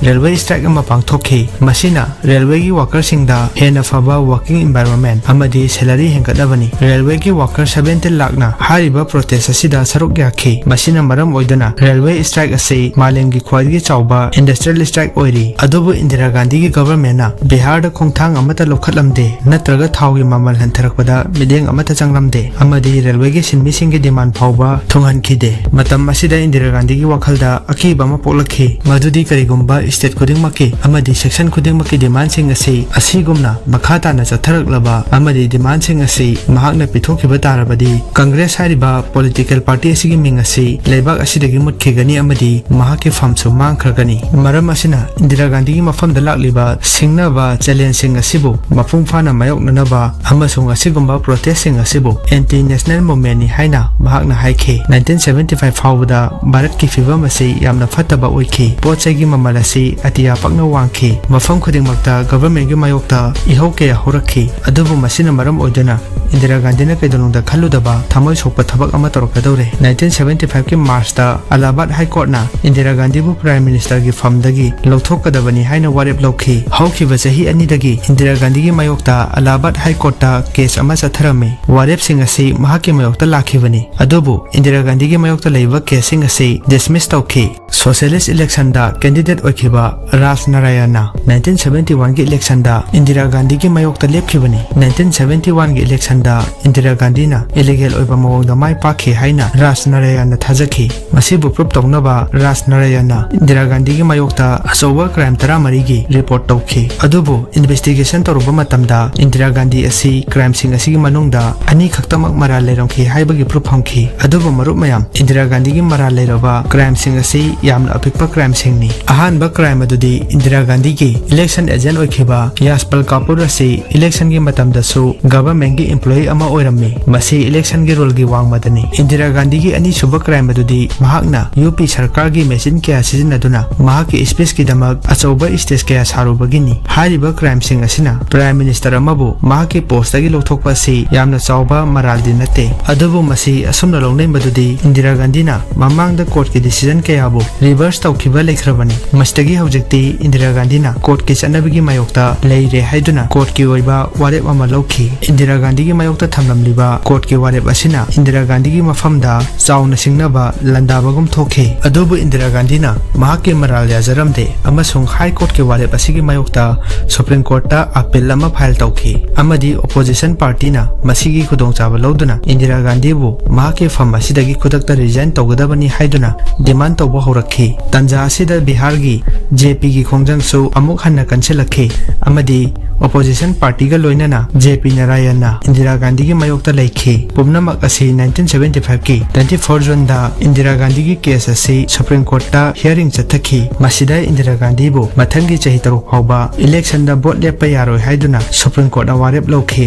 railway strike ꯑꯃ ꯄꯥꯡꯊꯣꯛꯈꯤ꯫ ꯃꯁꯤꯅ railwayꯒꯤ workerꯁꯤꯡꯗ ꯍꯦꯟꯅ ꯐꯕ working environment ꯑꯃꯗꯤ salary ꯍꯦꯟꯒꯠꯅꯕꯅꯤ꯫ Railwayꯒꯤ worker seventeen ꯂꯥꯛꯅ ꯍꯥꯏꯔꯤꯕ protest ꯑꯁꯤꯗ ꯁꯔꯨꯛ ꯌꯥꯈꯤ꯫ ꯃꯁꯤꯅ ꯃꯔꯝ ꯑꯣꯏꯗꯨꯅ railway strike ꯑꯁꯤ ꯃꯥꯂꯦꯝꯒꯤ ꯈ꯭ꯋꯥꯏꯗꯒꯤ ꯆꯥꯎꯕ industrial strike ꯑꯣꯏꯔꯤ꯫ ꯑꯗꯨꯕꯨ ꯏꯟꯗꯤꯔꯥ ꯒꯥꯟꯙꯤꯒꯤ government ꯃꯦꯅ ꯕꯤꯍꯥꯔꯗ ꯈꯣꯡꯊꯥꯡ ꯑꯃꯠꯇ ꯂꯧꯈꯠꯂꯝꯗꯦ, ꯅꯠꯇ꯭ꯔꯒ ꯊꯥꯎꯒꯤ ꯃꯃꯜ ꯍꯟꯊꯔꯛꯄꯗ ꯃꯤꯠꯌꯦꯡ ꯑꯃꯠꯇ ꯆꯪꯂꯝꯗꯦ, ꯑꯃꯗꯤ ꯔꯦꯜꯋꯦꯒꯤ ꯁꯤꯟꯃꯤꯁꯤꯡꯒꯤ ꯗꯤꯃꯥꯟ ꯐꯥꯎꯕ ꯊꯨꯡꯍꯟꯈꯤꯗꯦ꯫ ꯃꯇꯝ ꯑꯁꯤꯗ ꯏꯟꯗꯤꯔꯥ ꯒꯥꯟꯙꯤꯒꯤ ꯋꯥꯈꯜꯗ ꯑꯀꯤꯕ ꯑꯃ ꯄꯣꯛꯂꯛꯈꯤ, ꯃꯗꯨꯗꯤ ꯀꯔꯤꯒꯨꯝꯕ ꯁ꯭ꯇꯦꯠ ꯈꯨꯗꯤꯡꯃꯛꯀꯤ ꯑꯃꯗꯤ ꯁꯦꯛꯁꯟ ꯈꯨꯗꯤꯡꯃꯛꯀꯤ ꯗꯤꯃꯥꯟꯁꯤꯡ ꯑꯁꯤ ꯑꯁꯤꯒꯨꯝꯅ ꯃꯈꯥ ꯇꯥꯅ ꯆꯠꯊꯔꯛꯂꯕ ꯑꯃꯗꯤ ꯗꯤꯃꯥꯟꯁꯤꯡ ꯑꯁꯤ ꯃꯍꯥꯛꯅ ꯄꯤꯊꯣꯛꯈꯤꯕ ꯇꯥꯔꯕꯗꯤ, ꯀꯪꯒ꯭ꯔꯦꯁ ꯍꯥꯏꯔꯤꯕ ꯄꯣꯂꯤꯇꯤꯀꯦꯜ ꯄꯥꯔꯇꯤ ꯑꯁꯤꯒꯤ ꯃꯤꯡ ꯑꯁꯤ ꯂꯩꯕꯥꯛ ꯑꯁꯤꯗꯒꯤ ꯃꯨꯠꯈꯤꯒꯅꯤ ꯑꯃꯗꯤ ꯃꯍꯥꯛꯀꯤ ꯐꯝꯁꯨ ꯃꯥꯡꯈ꯭ꯔꯒꯅꯤ꯫ ꯃꯔꯝ ꯑꯁꯤꯅ ꯏꯟꯗꯤꯔꯥ ꯒꯥꯟꯙꯤꯒꯤ ꯃꯐꯝꯗ ꯂꯥꯛꯂꯤꯕ ꯁꯤꯡꯅꯕ ꯆꯦꯂꯦꯟꯖꯁꯤꯡ ꯑꯁꯤꯕꯨ ꯃꯄꯨꯡ ꯐꯥꯅ ꯃꯥꯌꯣꯛꯅꯅꯕ ꯑꯃꯁꯨꯡ ꯑꯁꯤꯒꯨꯝꯕ ꯄ꯭ꯔꯣꯇꯦꯁꯁꯤꯡ ꯑꯁꯤꯕꯨ ꯑꯦꯟꯇꯤ ꯅꯦꯁꯅꯦꯜ ꯃꯨꯚꯃꯦꯟꯠꯅꯤ ꯍꯥꯏꯅ ꯃꯍꯥꯛꯅ ꯍꯥꯏꯈꯤ꯫ ꯅꯥꯏꯟꯇꯤꯟ ꯁꯚꯦꯟꯇꯤ ꯐꯥꯏꯚ ꯐꯥꯎꯕꯗ ꯚꯥꯔꯠꯀꯤ ꯐꯤꯚꯝ ꯑꯁꯤ ꯌꯥꯝꯅ ꯐꯠꯇꯕ ꯑꯣꯏꯈꯤ꯫ ꯄꯣꯠ ꯆꯩꯒꯤ ꯃꯃꯜ ꯑꯁꯤ ꯑꯇꯤꯌꯥ ꯄꯥꯛꯅ ꯋꯥꯡꯈꯤ꯫ ꯃꯐꯝ ꯈꯨꯗꯤꯡꯃꯛꯇ ꯒꯚꯔꯟꯃꯦꯟꯠꯀꯤ ꯃꯥꯌꯣꯛꯇ ꯏꯍꯧ ꯀꯌꯥ ꯍꯧꯔꯛꯈꯤ꯫ ꯑꯗꯨꯕꯨ ꯃꯁꯤꯅ ꯃꯔꯝ ꯑꯣꯏꯗꯨꯅ ꯏꯟꯗꯤꯔꯥ ꯒꯥꯟꯙꯤꯅ ꯀꯩꯗꯧꯅꯨꯡꯗ ꯈꯜꯂꯨꯗꯕ ꯊꯃꯣꯏ ꯁꯣꯛꯄ ꯊꯕꯛ ꯑꯃ ꯇꯧꯔꯛꯀꯗꯧꯔꯦ꯫ ꯅꯥꯏꯟꯇꯤꯟ ꯁꯚꯦꯟꯇꯤ ꯐꯥꯏꯚꯀꯤ ꯃꯥꯔꯆꯇ ꯑꯂꯥꯍꯥꯕꯥꯗ ꯍꯥꯏ ꯀꯣꯔꯠꯅ ꯏꯟꯗꯤꯔꯥ ꯒꯥꯟꯙꯤꯕꯨ ꯄ꯭ꯔꯥꯏꯝ ꯃꯤꯅꯤꯁꯇꯔꯒꯤ ꯐꯝꯗꯒꯤ ꯂꯧꯊꯣꯛꯀꯗꯕꯅꯤ ꯍꯥꯏꯅ ꯋꯥꯔꯦꯞ ꯂꯧꯈꯤ꯫ ꯍꯧꯈꯤꯕ ꯆꯍꯤ ꯑꯅꯤꯗꯒꯤ ꯏꯟꯗꯤꯔꯥ ꯒꯥꯟꯙꯤꯒꯤ ꯃꯥꯌꯣꯛꯇ ꯑꯂꯥꯍꯥꯕꯥꯗ ꯍꯥꯏ ꯀꯣꯔꯠꯇ ꯀꯦꯁ ꯑꯃ ꯆꯠꯊꯔꯝꯃꯤ꯫ ꯋꯥꯔꯦꯞꯁꯤꯡ ꯑꯁꯤ ꯃꯍꯥꯛꯀꯤ ꯃꯥꯌꯣꯛꯇ ꯂꯥꯛꯈꯤꯕꯅꯤ꯫ ꯑꯗꯨꯕꯨ ꯏꯟꯗꯤꯔꯥ ꯒꯥꯟꯙꯤꯒꯤ ꯃꯥꯌꯣꯛꯇ ꯂꯩꯕ ꯀꯦꯁꯁꯤꯡ ꯑꯁꯤ ꯗꯤꯁꯃꯤꯁ ꯇꯧꯈꯤ꯫ ꯁꯣꯁꯤꯌꯦꯂꯤꯁ ꯏꯂꯦꯛꯁꯟꯗ ꯀꯦꯟꯗꯤꯗꯦꯠ ꯑꯣꯏꯈꯤꯕ ꯔꯥꯖ ꯅꯥꯔꯥꯌꯟꯅ ꯅꯥꯏꯟꯇꯤꯟ ꯁꯚꯦꯟꯇꯤ ꯋꯥꯟꯒꯤ ꯏꯂꯦꯛꯁꯟꯗ ꯏꯟꯗꯤꯔꯥ ꯒꯥꯟꯙꯤꯒꯤ ꯃꯥꯌꯣꯛꯇ ꯂꯦꯞꯈꯤꯕꯅꯤ꯫ ꯅꯥꯏꯟꯇꯤꯟ ꯁꯚꯦꯟꯇꯤ ꯋꯥꯟꯒꯤ ꯏꯂꯦꯛꯁꯟꯗ ꯏꯟꯗꯤꯔꯥ ꯒꯥꯟꯙꯤꯅ ꯏꯂꯤꯒꯦꯜ ꯑꯣꯏꯕ ꯃꯑꯣꯡꯗ ꯃꯥꯏ ꯄꯥꯛꯈꯤ ꯍꯥꯏꯅ ꯔꯥꯖ ꯅꯥꯔꯥꯌꯟꯅ ꯊꯥꯖꯈꯤ꯫ ꯃꯁꯤꯕꯨ ꯄ꯭ꯔꯨꯞ ꯇꯧꯅꯕ ꯔꯥꯖ ꯅꯥꯔꯥꯌꯟꯅ ꯏꯟꯗꯤꯔꯥ ꯒꯥꯟꯙꯤꯒꯤ ꯃꯥꯌꯣꯛꯇ ꯑꯆꯧꯕ ꯀ꯭ꯔꯥꯏꯝ ꯇꯔꯥꯃꯔꯤꯒꯤ ꯔꯤꯄꯣꯔꯠ ꯇꯧꯈꯤ꯫ ꯑꯗꯨꯕꯨ ꯏꯟꯚꯦꯁꯇꯤꯒꯦꯁꯟ ꯇꯧꯔꯨꯕ ꯃꯇꯝꯗ ꯏꯟꯗꯤꯔꯥ ꯒꯥꯟꯙꯤ ꯑꯁꯤ ꯀ꯭ꯔꯥꯏꯝꯁꯤꯡ ꯑꯁꯤꯒꯤ ꯃꯅꯨꯡꯗ ꯑꯅꯤꯈꯛꯇꯃꯛ ꯃꯔꯥꯜ ꯂꯩꯔꯝꯈꯤ ꯍꯥꯏꯕꯒꯤ ꯄ꯭ꯔꯨꯞ ꯐꯪꯈꯤ꯫ ꯑꯗꯨꯕꯨ ꯃꯔꯨꯞ ꯃꯌꯥꯝ, ꯏꯟꯗꯤꯔꯥ ꯒꯥꯟꯙꯤꯒꯤ ꯃꯔꯥꯜ ꯂꯩꯔꯕ ꯀ꯭ꯔꯥꯏꯝꯁꯤꯡ ꯑꯁꯤ ꯌꯥꯝꯅ ꯑꯄꯤꯛꯄ ꯀ꯭ꯔꯥꯏꯝꯁꯤꯡꯅꯤ꯫ ꯑꯍꯥꯟꯕ ꯀ꯭ꯔꯥꯏꯝ ꯑꯗꯨꯗꯤ ꯏꯟꯗꯤꯔꯥ ꯒꯥꯟꯙꯤꯒꯤ ꯏꯂꯦꯛꯁꯟ ꯑꯦꯖꯦꯟꯠ ꯑꯣꯏꯈꯤꯕ ꯌꯥꯁꯄꯥꯜ ꯀꯥꯄꯨꯔ ꯑꯁꯤ ꯏꯂꯦꯛꯁꯟꯒꯤ ꯃꯇꯝꯗꯁꯨ ꯒꯚꯔꯟꯃꯦꯟꯠꯀꯤ ꯏꯝꯄ꯭ꯂꯣꯌꯤ ꯑꯃ ꯑꯣꯏꯔꯝꯃꯤ꯫ ꯃꯁꯤ ꯏꯂꯦꯛꯁꯟꯒꯤ ꯔꯨꯜꯒꯤ ꯋꯥꯡꯃꯗꯅꯤ꯫ ꯏꯟꯗꯤꯔꯥ ꯒꯥꯟꯙꯤꯒꯤ ꯑꯅꯤꯁꯨꯕ ꯀ꯭ꯔꯥꯏꯝ ꯑꯗꯨꯗꯤ ꯃꯍꯥꯛꯅ ꯌꯨ ꯄꯤ ꯁꯔꯀꯥꯔꯒꯤ ꯃꯦꯆꯤꯟ ꯀꯌꯥ ꯁꯤꯖꯤꯟꯅꯗꯨꯅ ꯃꯍꯥꯛꯀꯤ ꯁ꯭ꯄꯤꯆꯀꯤꯗꯃꯛ ꯑꯆꯧꯕ ꯁ꯭ꯇꯦꯖ ꯀꯌꯥ ꯁꯥꯔꯨꯕꯒꯤꯅꯤ꯫ ꯍꯥꯏꯔꯤꯕ ꯀ꯭ꯔꯥꯏꯝꯁꯤꯡ ꯑꯁꯤꯅ ꯄ꯭ꯔꯥꯏꯝ ꯃꯤꯅꯤꯁꯇꯔ ꯑꯃꯕꯨ ꯃꯍꯥꯛꯀꯤ ꯄꯣꯁꯇꯒꯤ ꯂꯧꯊꯣꯛꯄ ꯑꯁꯤ ꯌꯥꯝꯅ ꯆꯥꯎꯕ ꯃꯔꯥꯜꯗꯤ ꯅꯠꯇꯦ꯫ ꯑꯗꯨꯕꯨ ꯃꯁꯤ ꯑꯁꯨꯝꯅ ꯂꯧꯅꯩ ꯃꯗꯨꯗꯤ ꯏꯟꯗꯤꯔꯥ ꯒꯥꯟꯙꯤꯅ ꯃꯃꯥꯡꯗ ꯀꯣꯔꯠꯀꯤ ꯗꯤꯁꯤꯖꯟ ꯀꯌꯥꯕꯨ ꯔꯤꯚꯔꯁ ꯇꯧꯈꯤꯕ ꯂꯩꯈ꯭ꯔꯕꯅꯤ꯫ ꯃꯁꯤꯗꯒꯤ ꯍꯧꯖꯤꯛꯇꯤ ꯏꯟꯗꯤꯔꯥ ꯒꯥꯟꯙꯤꯅ ꯀꯣꯔꯠꯀꯤ ꯆꯠꯅꯕꯤꯒꯤ ꯃꯥꯌꯣꯛꯇ ꯂꯩꯔꯦ ꯍꯥꯏꯗꯨꯅ ꯀꯣꯔꯠꯀꯤ ꯑꯣꯏꯕ ꯋꯥꯔꯦꯞ ꯑꯃ ꯂꯧꯈꯤ꯫ ꯏꯟꯗꯤꯔꯥ ꯒꯥꯟꯙꯤꯒꯤ ꯃꯥꯌꯣꯛꯇ ꯊꯝꯂꯝꯂꯤꯕ ꯀꯣꯔꯠꯀꯤ ꯋꯥꯔꯦꯞ ꯑꯁꯤꯅ ꯏꯟꯗꯤꯔꯥ ꯒꯥꯟꯙꯤꯒꯤ ꯃꯐꯝꯗ ꯆꯥꯎꯅ ꯁꯤꯡꯅꯕ ꯂꯥꯟꯗꯥꯕꯒꯨꯝ ꯊꯣꯛꯈꯤ꯫ ꯑꯗꯨꯕꯨ ꯏꯟꯗꯤꯔꯥ ꯒꯥꯟꯙꯤꯅ ꯃꯍꯥꯛꯀꯤ ꯃꯔꯥꯜ ꯌꯥꯖꯔꯝꯗꯦ ꯑꯃꯁꯨꯡ ꯍꯥꯏ ꯀꯣꯔꯠꯀꯤ ꯋꯥꯔꯦꯞ ꯑꯁꯤꯒꯤ ꯃꯥꯌꯣꯛꯇ ꯃꯥꯌꯣꯛꯇ ꯁꯨꯄ꯭ꯔꯤꯝ ꯀꯣꯔꯠꯇ ꯑꯄꯤꯜ ꯑꯃ ꯐꯥꯏꯜ ꯇꯧꯈꯤ ꯑꯃꯗꯤ ꯑꯣꯄꯣꯖꯤꯁꯟ ꯄꯥꯔꯇꯤꯅ ꯃꯁꯤꯒꯤ ꯈꯨꯗꯣꯡꯆꯥꯕ ꯂꯧꯗꯨꯅ ꯏꯟꯗꯤꯔꯥ ꯒꯥꯟꯙꯤꯕꯨ ꯃꯍꯥꯛꯀꯤ ꯐꯝ ꯑꯁꯤꯗꯒꯤ ꯈꯨꯗꯛꯇ ꯔꯤꯖꯥꯏꯟ ꯇꯧꯒꯗꯕꯅꯤ ꯍꯥꯏꯗꯨꯅ ꯗꯤꯃꯥꯟ ꯇꯧꯕ ꯍꯧꯔꯛꯈꯤ꯫ ꯇꯥꯟꯖꯥ ꯑꯁꯤꯗ ꯕꯤꯍꯥꯔꯒꯤ ꯖꯦ ꯄꯤꯒꯤ ꯈꯣꯡꯖꯪꯁꯨ ꯑꯃꯨꯛ ꯍꯟꯅ ꯀꯟꯁꯤꯜꯂꯛꯈꯤ ꯑꯃꯗꯤ ꯑꯣꯄꯣꯖꯤꯁꯟ ꯄꯥꯔꯇꯤꯒ ꯂꯣꯏꯅꯅ ꯖꯦ ꯄꯤ ꯅꯥꯔꯥꯌꯟꯅ ꯏꯟꯗꯤꯔꯥ ꯒꯥꯟꯙꯤꯒꯤ ꯃꯥꯌꯣꯛꯇ ꯂꯩꯈꯤ꯫ ꯄꯨꯝꯅꯃꯛ ꯑꯁꯤ ꯅꯥꯏꯟꯇꯤꯟ ꯁꯚꯦꯟꯇꯤ ꯐꯥꯏꯚꯀꯤ ꯇ꯭ꯋꯦꯟꯇꯤ ꯐꯣꯔ ꯖꯨꯟꯗ ꯏꯟꯗꯤꯔꯥ ꯒꯥꯟꯙꯤꯒꯤ ꯀꯦꯁ ꯑꯁꯤ ꯁꯨꯄ꯭ꯔꯤꯝ ꯀꯣꯔꯠꯇ ꯍꯤꯌꯔꯤꯡ ꯆꯠꯊꯈꯤ꯫ ꯃꯁꯤꯗ ꯏꯟꯗꯤꯔꯥ ꯒꯥꯟꯙꯤꯕꯨ ꯃꯊꯪꯒꯤ ꯆꯍꯤ ꯇꯔꯨꯛ ꯐꯥꯎꯕ ꯏꯂꯦꯛꯁꯟꯗ ꯚꯣꯠ ꯂꯦꯞꯄ ꯌꯥꯔꯣꯏ ꯍꯥꯏꯗꯨꯅ ꯁꯨꯄ꯭ꯔꯤꯝ ꯀꯣꯔꯠꯅ ꯋꯥꯔꯦꯞ ꯂꯧꯈꯤ꯫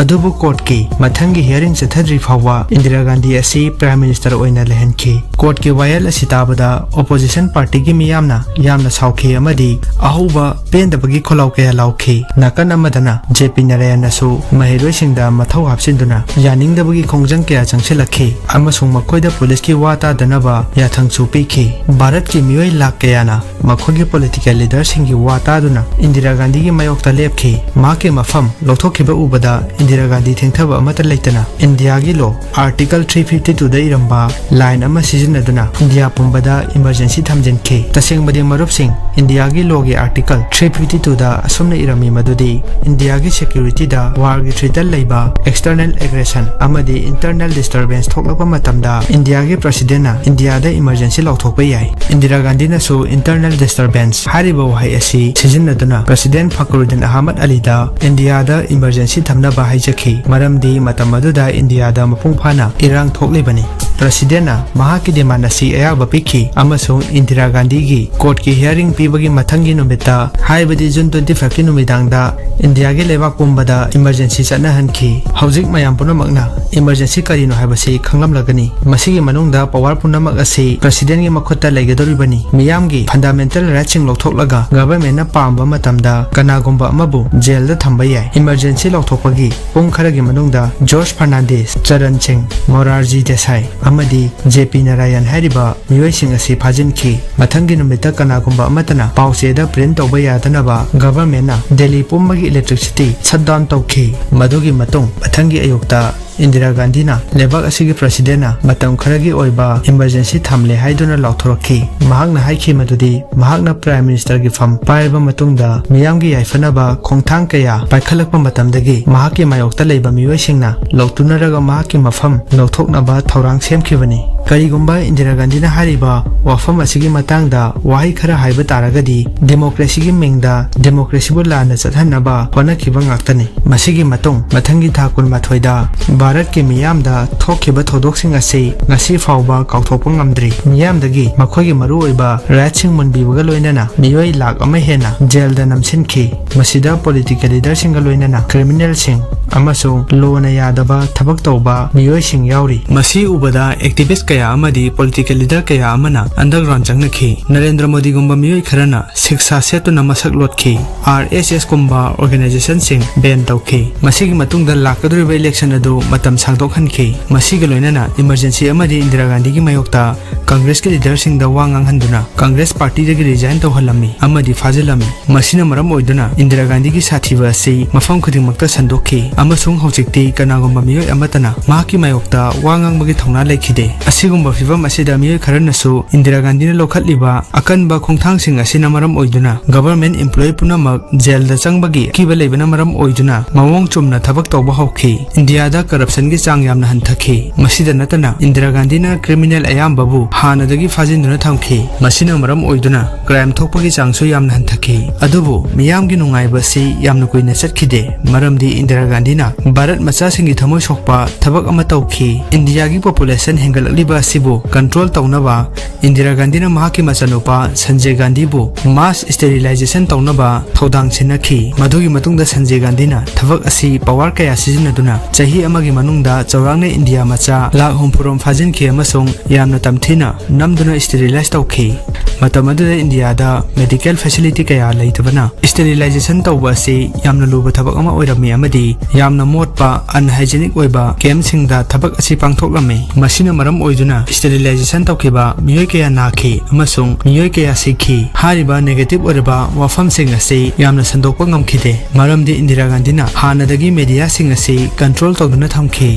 ꯑꯗꯨꯕꯨ ꯀꯣꯔꯠꯀꯤ ꯃꯊꯪꯒꯤ ꯍꯤꯌꯔꯤꯡ ꯆꯠꯊꯗ꯭ꯔꯤ ꯐꯥꯎꯕ ꯏꯟꯗꯤꯔꯥ ꯒꯥꯟꯙꯤ ꯑꯁꯤ ꯄ꯭ꯔꯥꯏꯝ ꯃꯤꯅꯤꯁꯇꯔ ꯑꯣꯏꯅ ꯂꯩꯍꯟꯈꯤ꯫ ꯀꯣꯔꯠꯀꯤ ꯋꯥꯌꯦꯜ ꯑꯁꯤ ꯇꯥꯕꯗ ꯑꯣꯄꯣꯖꯤꯁꯟ ꯄꯥꯔꯇꯤꯒꯤ ꯃꯤꯌꯥꯝꯅ ꯌꯥꯝꯅ ꯁꯥꯎꯈꯤ ꯑꯃꯗꯤ ꯑꯍꯧꯕ ꯄꯦꯟꯗꯕꯒꯤ ꯈꯣꯜꯂꯥꯎ ꯀꯌꯥ ꯂꯥꯎꯈꯤ꯫ ꯅꯥꯀꯟ ꯑꯃꯗꯅ ꯖꯦ ꯄꯤ ꯅꯥꯔꯥꯌꯟꯅꯁꯨ ꯃꯍꯩꯔꯣꯏꯁꯤꯡꯗ ꯃꯊꯧ ꯍꯥꯞꯆꯤꯟꯗꯨꯅ ꯌꯥꯅꯤꯡꯗꯕꯒꯤ ꯈꯣꯡꯖꯪ ꯀꯌꯥ ꯆꯪꯁꯤꯜꯂꯛꯈꯤ ꯑꯃꯁꯨꯡ ꯃꯈꯣꯏꯗ ꯄꯨꯂꯤꯁꯀꯤ ꯋꯥ ꯇꯥꯗꯅꯕ ꯌꯥꯊꯪꯁꯨ ꯄꯤꯈꯤ꯫ ꯚꯥꯔꯠꯀꯤ ꯃꯤꯑꯣꯏ ꯂꯥꯈ ꯀꯌꯥꯅ ꯃꯈꯣꯏꯒꯤ ꯄꯣꯂꯤꯇꯤꯀꯦꯜ ꯂꯤꯗꯔꯁꯤꯡꯒꯤ ꯋꯥ ꯇꯥꯗꯨꯅ ꯏꯟꯗꯤꯔꯥ ꯒꯥꯟꯙꯤꯒꯤ ꯃꯥꯌꯣꯛꯇ ꯂꯦꯞꯈꯤ꯫ ꯃꯍꯥꯛꯀꯤ ꯃꯐꯝ ꯂꯧꯊꯣꯛꯈꯤꯕ ꯎꯕꯗ ꯏꯟꯗꯤꯔꯥ ꯒꯥꯟꯙꯤ ꯊꯦꯡꯊꯕ ꯑꯃꯠꯇ ꯂꯩꯇꯅ ꯏꯟꯗꯤꯌꯥꯒꯤ ꯂꯣ ꯑꯥꯔꯇꯤꯀꯜ ꯊ꯭ꯔꯤ ꯐꯤꯐꯇꯤ ꯇꯨꯗ ꯏꯔꯝꯕ ꯂꯥꯏꯟ ꯑꯃ ꯁꯤꯖꯤꯟꯅꯗꯨꯅ ꯏꯟꯗꯤꯌꯥ ꯄꯨꯝꯕꯗ ꯏꯃꯔꯖꯦꯟꯁꯤ ꯊꯝꯖꯤꯟꯈꯤ꯫ ꯇꯁꯦꯡꯕꯗꯤ ꯃꯔꯨꯞꯁꯤꯡ, ꯏꯟꯗꯤꯌꯥꯒꯤ ꯂꯣꯒꯤ ꯑꯥꯔꯇꯤꯀꯜ ꯊ꯭ꯔꯤ ꯐꯤꯐꯇꯤ ꯇꯨꯗ ꯑꯁꯨꯝꯅ ꯏꯔꯝꯃꯤ ꯃꯗꯨꯗꯤ ꯏꯟꯗꯤꯌꯥꯒꯤ ꯁꯦꯀ꯭ꯌꯨꯔꯤꯇꯤꯗ ꯋꯥꯔꯒꯤ ꯊ꯭ꯔꯤꯇꯟ ꯂꯩꯕ, ꯑꯦꯛꯁꯇꯔꯅꯦꯜ ꯑꯦꯒ꯭ꯔꯦꯁꯟ ꯑꯃꯗꯤ ꯏꯟꯇꯔꯅꯦꯜ ꯗꯤꯁꯇꯔꯕꯦꯟꯁ ꯊꯣꯛꯂꯛꯄ ꯃꯇꯝꯗ ꯏꯟꯗꯤꯌꯥꯒꯤ ꯄ꯭ꯔꯁꯤꯗꯦꯟꯅ ꯏꯟꯗꯤꯌꯥꯗ ꯏꯃꯔꯖꯦꯟꯁꯤ ꯂꯥꯎꯊꯣꯛꯄ ꯌꯥꯏ꯫ ꯏꯟꯗꯤꯔꯥ ꯒꯥꯟꯙꯤꯅꯁꯨ ꯏꯟꯇꯔꯅꯦꯜ ꯗꯤꯁꯇꯔꯕꯦꯟꯁ ꯍꯥꯏꯔꯤꯕ ꯋꯥꯍꯩ ꯑꯁꯤ ꯁꯤꯖꯤꯟꯅꯗꯨꯅ ꯄ꯭ꯔꯁꯤꯗꯦꯟ ꯐꯈꯔꯨꯗꯤꯟ ꯑꯍꯃꯗ ꯑꯂꯤꯗ ꯏꯟꯗꯤꯌꯥꯗ ꯏꯃꯔꯖꯦꯟꯁꯤ ꯊꯝꯅꯕ ꯍꯥꯏꯖꯈꯤ, ꯃꯔꯝꯗꯤ ꯃꯇꯝ ꯑꯗꯨꯗ ꯏꯟꯗꯤꯌꯥꯗ ꯃꯄꯨꯡ ꯐꯥꯅ ꯏꯔꯥꯡ ꯊꯣꯛꯂꯤꯕꯅꯤ꯫ ꯄ꯭ꯔꯁꯤꯗꯦꯟꯅ ꯃꯍꯥꯛꯀꯤ ꯗꯤꯃꯥꯟ ꯑꯁꯤ ꯑꯌꯥꯕ ꯄꯤꯈꯤ ꯑꯃꯁꯨꯡ ꯏꯟꯗꯤꯔꯥ ꯒꯥꯟꯙꯤꯒꯤ ꯀꯣꯔꯠꯀꯤ ꯍꯤꯌꯔꯤꯡ ꯄꯤꯕꯒꯤ ꯃꯊꯪꯒꯤ ꯅꯨꯃꯤꯠꯇ, ꯍꯥꯏꯕꯗꯤ ꯖꯨꯟ ꯇ꯭ꯋꯦꯟꯇꯤ ꯐꯥꯏꯚꯀꯤ ꯅꯨꯃꯤꯗꯥꯡꯗ, ꯏꯟꯗꯤꯌꯥꯒꯤ ꯂꯩꯕꯥꯛ ꯄꯨꯝꯕꯗ ꯏꯃꯔꯖꯦꯟꯁꯤ ꯆꯠꯅꯍꯟꯈꯤ꯫ ꯍꯧꯖꯤꯛ ꯃꯌꯥꯝ ꯄꯨꯝꯅꯃꯛꯅ ꯏꯃꯔꯖꯦꯟꯁꯤ ꯀꯔꯤꯅꯣ ꯍꯥꯏꯕꯁꯤ ꯈꯪꯂꯝꯂꯒꯅꯤ꯫ ꯃꯁꯤꯒꯤ ꯃꯅꯨꯡꯗ ꯄꯋꯥꯔ ꯄꯨꯝꯅꯃꯛ ꯑꯁꯤ ꯄ꯭ꯔꯁꯤꯗꯦꯟꯒꯤ ꯃꯈꯨꯠꯇ ꯂꯩꯒꯗꯧꯔꯤꯕꯅꯤ꯫ ꯃꯤꯌꯥꯝꯒꯤ ꯐꯟꯗꯥꯃꯦꯟꯇꯦꯜ ꯔꯥꯏꯠꯁꯤꯡ ꯂꯧꯊꯣꯛꯂꯒ ꯒꯚꯔꯟꯃꯦꯟꯠꯅ ꯄꯥꯝꯕ ꯃꯇꯝꯗ ꯀꯅꯥꯒꯨꯝꯕ ꯑꯃꯕꯨ ꯖꯦꯜꯗ ꯊꯝꯕ ꯌꯥꯏ꯫ ꯏꯃꯔꯖꯦꯟꯁꯤ ꯂꯥꯎꯊꯣꯛꯄꯒꯤ ꯄꯨꯡ ꯈꯔꯒꯤ ꯃꯅꯨꯡꯗ ꯖꯣꯔꯖ ꯐꯔꯅꯥꯟꯗꯤꯁ, ꯆꯔꯟ ꯁꯤꯡ, ꯃꯣꯔꯥꯔꯖꯤ ꯗꯦꯁꯥꯏ ꯑꯃꯗꯤ ꯖꯦ ꯄꯤ ꯅꯥꯔꯥꯌꯟ ꯍꯥꯏꯔꯤꯕ ꯃꯤꯑꯣꯏꯁꯤꯡ ꯑꯁꯤ ꯐꯥꯖꯤꯟꯈꯤ꯫ ꯃꯊꯪꯒꯤ ꯅꯨꯃꯤꯠꯇ ꯀꯅꯥꯒꯨꯝꯕ ꯑꯃꯠꯇꯅ ꯄꯥꯎ ꯆꯦꯗ ꯄ꯭ꯔꯤꯟꯠ ꯇꯧꯕ ꯌꯥꯗꯅꯕ ꯒꯚꯔꯟꯃꯦꯟꯠꯅ ꯗꯦꯜꯂꯤ ꯄꯨꯝꯕꯒꯤ ꯏꯂꯦꯛꯇ꯭ꯔꯤꯁꯤꯇꯤ ꯁꯠ ꯗꯥꯎꯟ ꯇꯧꯈꯤ꯫ ꯃꯗꯨꯒꯤ ꯃꯇꯨꯡ ꯃꯊꯪꯒꯤ ꯑꯌꯨꯛꯇ ꯏꯟꯗꯤꯔꯥ ꯒꯥꯟꯙꯤꯅ ꯂꯩꯕꯥꯛ ꯑꯁꯤꯒꯤ ꯄ꯭ꯔꯁꯤꯗꯦꯟꯅ ꯃꯇꯝ ꯈꯔꯒꯤ ꯑꯣꯏꯕ ꯏꯃꯔꯖꯦꯟꯁꯤ ꯊꯝꯂꯦ ꯍꯥꯏꯗꯨꯅ ꯂꯥꯎꯊꯣꯔꯛꯈꯤ꯫ ꯃꯍꯥꯛꯅ ꯍꯥꯏꯈꯤ ꯃꯗꯨꯗꯤ ꯃꯍꯥꯛꯅ ꯄ꯭ꯔꯥꯏꯝ ꯃꯤꯅꯤꯁꯇꯔꯒꯤ ꯐꯝ ꯄꯥꯏꯔꯕ ꯃꯇꯨꯡꯗ ꯃꯤꯌꯥꯝꯒꯤ ꯌꯥꯏꯐꯅꯕ ꯈꯣꯡꯊꯥꯡ ꯀꯌꯥ ꯄꯥꯏꯈꯠꯂꯛꯄ ꯃꯇꯝꯗꯒꯤ ꯃꯍꯥꯛꯀꯤ ꯃꯥꯌꯣꯛꯇ ꯂꯩꯕ ꯃꯤꯑꯣꯏꯁꯤꯡꯅ ꯂꯧꯇꯨꯅꯔꯒ ꯃꯍꯥꯛꯀꯤ ꯃꯐꯝ ꯂꯧꯊꯣꯛꯅꯕ ꯊꯧꯔꯥꯡ ꯁꯦꯝꯈꯤꯕꯅꯤ꯫ ꯀꯔꯤꯒꯨꯝꯕ ꯏꯟꯗꯤꯔꯥ ꯒꯥꯟꯙꯤꯅ ꯍꯥꯏꯔꯤꯕ ꯋꯥꯐꯝ ꯑꯁꯤꯒꯤ ꯃꯇꯥꯡꯗ ꯋꯥꯍꯩ ꯈꯔ ꯍꯥꯏꯕ ꯇꯥꯔꯒꯗꯤ, ꯗꯦꯃꯣꯀ꯭ꯔꯦꯁꯤꯒꯤ ꯃꯤꯡꯗ ꯗꯦꯃꯣꯀ꯭ꯔꯦꯁꯤꯕꯨ ꯂꯥꯟꯅ ꯆꯠꯍꯟꯅꯕ ꯍꯣꯠꯅꯈꯤꯕ ꯉꯥꯛꯇꯅꯤ꯫ ꯃꯁꯤꯒꯤ ꯃꯇꯨꯡ ꯃꯊꯪꯒꯤ ꯊꯥ ꯀꯨꯟꯃꯥꯊꯣꯏꯗ ꯚꯥꯔꯠꯀꯤ ꯃꯤꯌꯥꯝꯗ ꯊꯣꯛꯈꯤꯕ ꯊꯧꯗꯣꯛꯁꯤꯡ ꯑꯁꯤ ꯉꯁꯤ ꯐꯥꯎꯕ ꯀꯥꯎꯊꯣꯛꯄ ꯉꯝꯗ꯭ꯔꯤ꯫ ꯃꯤꯌꯥꯝꯗꯒꯤ ꯃꯈꯣꯏꯒꯤ ꯃꯔꯨꯑꯣꯏꯕ ꯔꯥꯏꯠꯁꯤꯡ ꯃꯨꯟꯕꯤꯕꯒ ꯂꯣꯏꯅꯅ ꯃꯤꯑꯣꯏ ꯂꯥꯈ ꯑꯃ ꯍꯦꯟꯅ ꯖꯦꯜꯗ ꯅꯝꯁꯤꯟꯈꯤ꯫ ꯃꯁꯤꯗ ꯄꯣꯂꯤꯇꯤꯀꯦꯜ ꯂꯤꯗꯔꯁꯤꯡꯒ ꯂꯣꯏꯅꯅ ꯀ꯭ꯔꯤꯃꯤꯅꯦꯜꯁꯤꯡ ꯑꯃꯁꯨꯡ ꯂꯣꯅ ꯌꯥꯗꯕ ꯊꯕꯛ ꯇꯧꯕ ꯃꯤꯑꯣꯏꯁꯤꯡ ꯌꯥꯎꯔꯤ꯫ ꯃꯁꯤ ꯎꯕꯗ ꯑꯦꯛꯇꯤꯚꯤꯁ꯭ꯠ ꯀꯌꯥ ꯑꯃꯗꯤ ꯄꯣꯂꯤꯇꯤꯀꯦꯜ ꯂꯤꯗꯔ ꯀꯌꯥ ꯑꯃꯅ ꯑꯟꯗꯔꯒ꯭ꯔꯥꯎꯟ ꯆꯪꯅꯈꯤ꯫ ꯅꯔꯦꯟꯗ꯭ꯔ ꯃꯣꯗꯤꯒꯨꯝꯕ ꯃꯤꯑꯣꯏ ꯈꯔꯅ ꯁꯤꯛꯁꯥ ꯁꯦꯠꯇꯨꯅ ꯃꯁꯛ ꯂꯣꯠꯈꯤ꯫ ꯑꯥꯔ ꯑꯦꯁ ꯑꯦꯁ ꯀꯨꯝꯕ ꯑꯣꯔꯒꯅꯥꯏꯖꯦꯁꯟꯁꯤꯡ ꯕꯦꯟ ꯇꯧꯈꯤ꯫ ꯃꯁꯤꯒꯤ ꯃꯇꯨꯡꯗ ꯂꯥꯛꯀꯗꯧꯔꯤꯕ ꯏꯂꯦꯛꯁꯟ ꯑꯗꯨ ꯃꯇꯝ ꯁꯥꯡꯗꯣꯛꯍꯟꯈꯤ꯫ ꯃꯁꯤꯒ ꯂꯣꯏꯅꯅ ꯏꯃꯔꯖꯦꯟꯁꯤ ꯑꯃꯗꯤ ꯏꯟꯗꯤꯔꯥ ꯒꯥꯟꯙꯤꯒꯤ ꯃꯥꯌꯣꯛꯇ ꯀꯪꯒ꯭ꯔꯦꯁꯀꯤ ꯂꯤꯗꯔꯁꯤꯡꯗ ꯋꯥ ꯉꯥꯡꯍꯟꯗꯨꯅ ꯀꯪꯒ꯭ꯔꯦꯁ ꯄꯥꯔꯇꯤꯗꯒꯤ ꯔꯤꯖꯥꯏꯟ ꯇꯧꯍꯜꯂꯝꯃꯤ ꯑꯃꯗꯤ ꯐꯥꯖꯤꯜꯂꯝꯃꯤ꯫ ꯃꯁꯤꯅ ꯃꯔꯝ ꯑꯣꯏꯗꯨꯅ ꯏꯟꯗꯤꯔꯥ ꯒꯥꯟꯙꯤꯒꯤ ꯁꯥꯊꯤꯕ ꯑꯁꯤ ꯃꯐꯝ ꯈꯨꯗꯤꯡꯃꯛꯇ ꯁꯟꯗꯣꯛꯈꯤ ꯑꯃꯁꯨꯡ ꯍꯧꯖꯤꯛꯇꯤ ꯀꯅꯥꯒꯨꯝꯕ ꯃꯤꯑꯣꯏ ꯑꯃꯠꯇꯅ ꯃꯍꯥꯛꯀꯤ ꯃꯥꯌꯣꯛꯇ ꯋꯥ ꯉꯥꯡꯕꯒꯤ ꯊꯧꯅꯥ ꯂꯩꯈꯤꯗꯦ꯫ ꯑꯁꯤꯒꯨꯝꯕ ꯐꯤꯚꯝ ꯑꯁꯤꯗ ꯃꯤꯑꯣꯏ ꯈꯔꯅꯁꯨ ꯏꯟꯗꯤꯔꯥ ꯒꯥꯟꯙꯤꯅ ꯂꯧꯈꯠꯂꯤꯕ ꯑꯀꯟꯕ ꯈꯣꯡꯊꯥꯡꯁꯤꯡ ꯑꯁꯤꯅ ꯃꯔꯝ ꯑꯣꯏꯗꯨꯅ ꯒꯚꯔꯟꯃꯦꯟꯠ ꯏꯝꯄ꯭ꯂꯣꯌꯤ ꯄꯨꯝꯅꯃꯛ ꯖꯦꯜꯗ ꯆꯪꯕꯒꯤ ꯑꯀꯤꯕ ꯂꯩꯕꯅ ꯃꯔꯝ ꯑꯣꯏꯗꯨꯅ ꯃꯑꯣꯡ ꯆꯨꯝꯅ ꯊꯕꯛ ꯇꯧꯕ ꯍꯧꯈꯤ꯫ ꯏꯟꯗꯤꯌꯥꯗ ꯀꯔꯞꯁꯟꯒꯤ ꯆꯥꯡ ꯌꯥꯝꯅ ꯍꯟꯊꯈꯤ꯫ ꯃꯁꯤꯗ ꯅꯠꯇꯅ ꯏꯟꯗꯤꯔꯥ ꯒꯥꯟꯙꯤꯅ ꯀ꯭ꯔꯤꯃꯤꯅꯦꯜ ꯑꯌꯥꯝꯕꯕꯨ ꯍꯥꯟꯅꯗꯒꯤ ꯐꯥꯖꯤꯟꯗꯨꯅ ꯊꯝꯈꯤ꯫ ꯃꯁꯤꯅ ꯃꯔꯝ ꯑꯣꯏꯗꯨꯅ ꯀ꯭ꯔꯥꯏꯝ ꯊꯣꯛꯄꯒꯤ ꯆꯥꯡꯁꯨ ꯌꯥꯝꯅ ꯍꯟꯊꯈꯤ꯫ ꯑꯗꯨꯕꯨ ꯃꯤꯌꯥꯝꯒꯤ ꯅꯨꯡꯉꯥꯏꯕ ꯑꯁꯤ ꯌꯥꯝꯅ ꯀꯨꯏꯅ ꯆꯠꯈꯤꯗꯦ, ꯃꯔꯝꯗꯤ ꯏꯟꯗꯤꯔꯥ ꯒꯥꯟꯙꯤꯅ ꯚꯥꯔꯠ ꯃꯆꯥꯁꯤꯡꯒꯤ ꯊꯃꯣꯏ ꯁꯣꯛꯄ ꯊꯕꯛ ꯑꯃ ꯇꯧꯈꯤ꯫ ꯏꯟꯗꯤꯌꯥꯒꯤ ꯄꯣꯄꯨꯂꯦꯁꯟ ꯍꯦꯟꯒꯠꯂꯛꯂꯤꯕ ꯑꯁꯤꯕꯨ ꯀꯟꯇ꯭ꯔꯣꯜ ꯇꯧꯅꯕ ꯏꯟꯗꯤꯔꯥ ꯒꯥꯟꯙꯤꯅ ꯃꯍꯥꯛꯀꯤ ꯃꯆꯥꯅꯨꯄꯥ ꯁꯟꯖꯌ ꯒꯥꯟꯙꯤꯕꯨ ꯃꯥꯁ ꯁ꯭ꯇꯦꯔꯤꯂꯥꯏꯖꯦꯁꯟ ꯇꯧꯅꯕ ꯊꯧꯗꯥꯡ ꯁꯤꯟꯅꯈꯤ꯫ ꯃꯗꯨꯒꯤ ꯃꯇꯨꯡꯗ ꯁꯟꯖꯌ ꯒꯥꯟꯙꯤꯅ ꯊꯕꯛ ꯑꯁꯤ ꯄꯋꯥꯔ ꯀꯌꯥ ꯁꯤꯖꯤꯟꯅꯗꯨꯅ ꯆꯍꯤ ꯑꯃꯒꯤ ꯃꯅꯨꯡꯗ ꯆꯥꯎꯔꯥꯛꯅ ꯏꯟꯗꯤꯌꯥ ꯃꯆꯥ ꯂꯥꯈ ꯍꯨꯝꯐꯨꯔꯣꯝ ꯐꯥꯖꯤꯟꯈꯤ ꯑꯃꯁꯨꯡ ꯌꯥꯝꯅ ꯇꯝꯊꯤꯅ ꯅꯝꯗꯨꯅ ꯁ꯭ꯇꯦꯔꯤꯂꯥꯏꯖ ꯇꯧꯈꯤ꯫ ꯃꯇꯝ ꯑꯗꯨꯗ ꯏꯟꯗꯤꯌꯥꯗ ꯃꯦꯗꯤꯀꯦꯜ ꯐꯦꯁꯤꯂꯤꯇꯤ ꯀꯌꯥ ꯂꯩꯇꯕꯅ ꯁ꯭ꯇꯦꯔꯤꯂꯥꯏꯖꯦꯁꯟ ꯇꯧꯕ ꯑꯁꯤ ꯌꯥꯝꯅ ꯂꯨꯕ ꯊꯕꯛ ꯑꯃ ꯑꯣꯏꯔꯝꯃꯤ ꯑꯃꯗꯤ ꯌꯥꯝꯅ ꯃꯣꯠꯄ, unhygienic ꯑꯣꯏꯕ camp ꯁꯤꯡꯗ ꯊꯕꯛ ꯑꯁꯤ ꯄꯥꯡꯊꯣꯛꯂꯝꯃꯤ꯫ ꯃꯁꯤꯅ ꯃꯔꯝ ꯑꯣꯏꯗꯨꯅ sterilization ꯇꯧꯈꯤꯕ ꯃꯤꯑꯣꯏ ꯀꯌꯥ ꯅꯥꯈꯤ ꯑꯃꯁꯨꯡ ꯃꯤꯑꯣꯏ ꯀꯌꯥ ꯁꯤꯈꯤ꯫ ꯍꯥꯏꯔꯤꯕ negative ꯑꯣꯏꯔꯕ ꯋꯥꯐꯝꯁꯤꯡ ꯑꯁꯤ ꯌꯥꯝꯅ ꯁꯟꯗꯣꯛꯄ ꯉꯝꯈꯤꯗꯦ, ꯃꯔꯝꯗꯤ ꯏꯟꯗꯤꯔꯥ ꯒꯥꯟꯙꯤꯅ ꯍꯥꯟꯅꯗꯒꯤ media ꯁꯤꯡ ꯑꯁꯤ control ꯇꯧꯗꯨꯅ ꯊꯝꯈꯤ꯫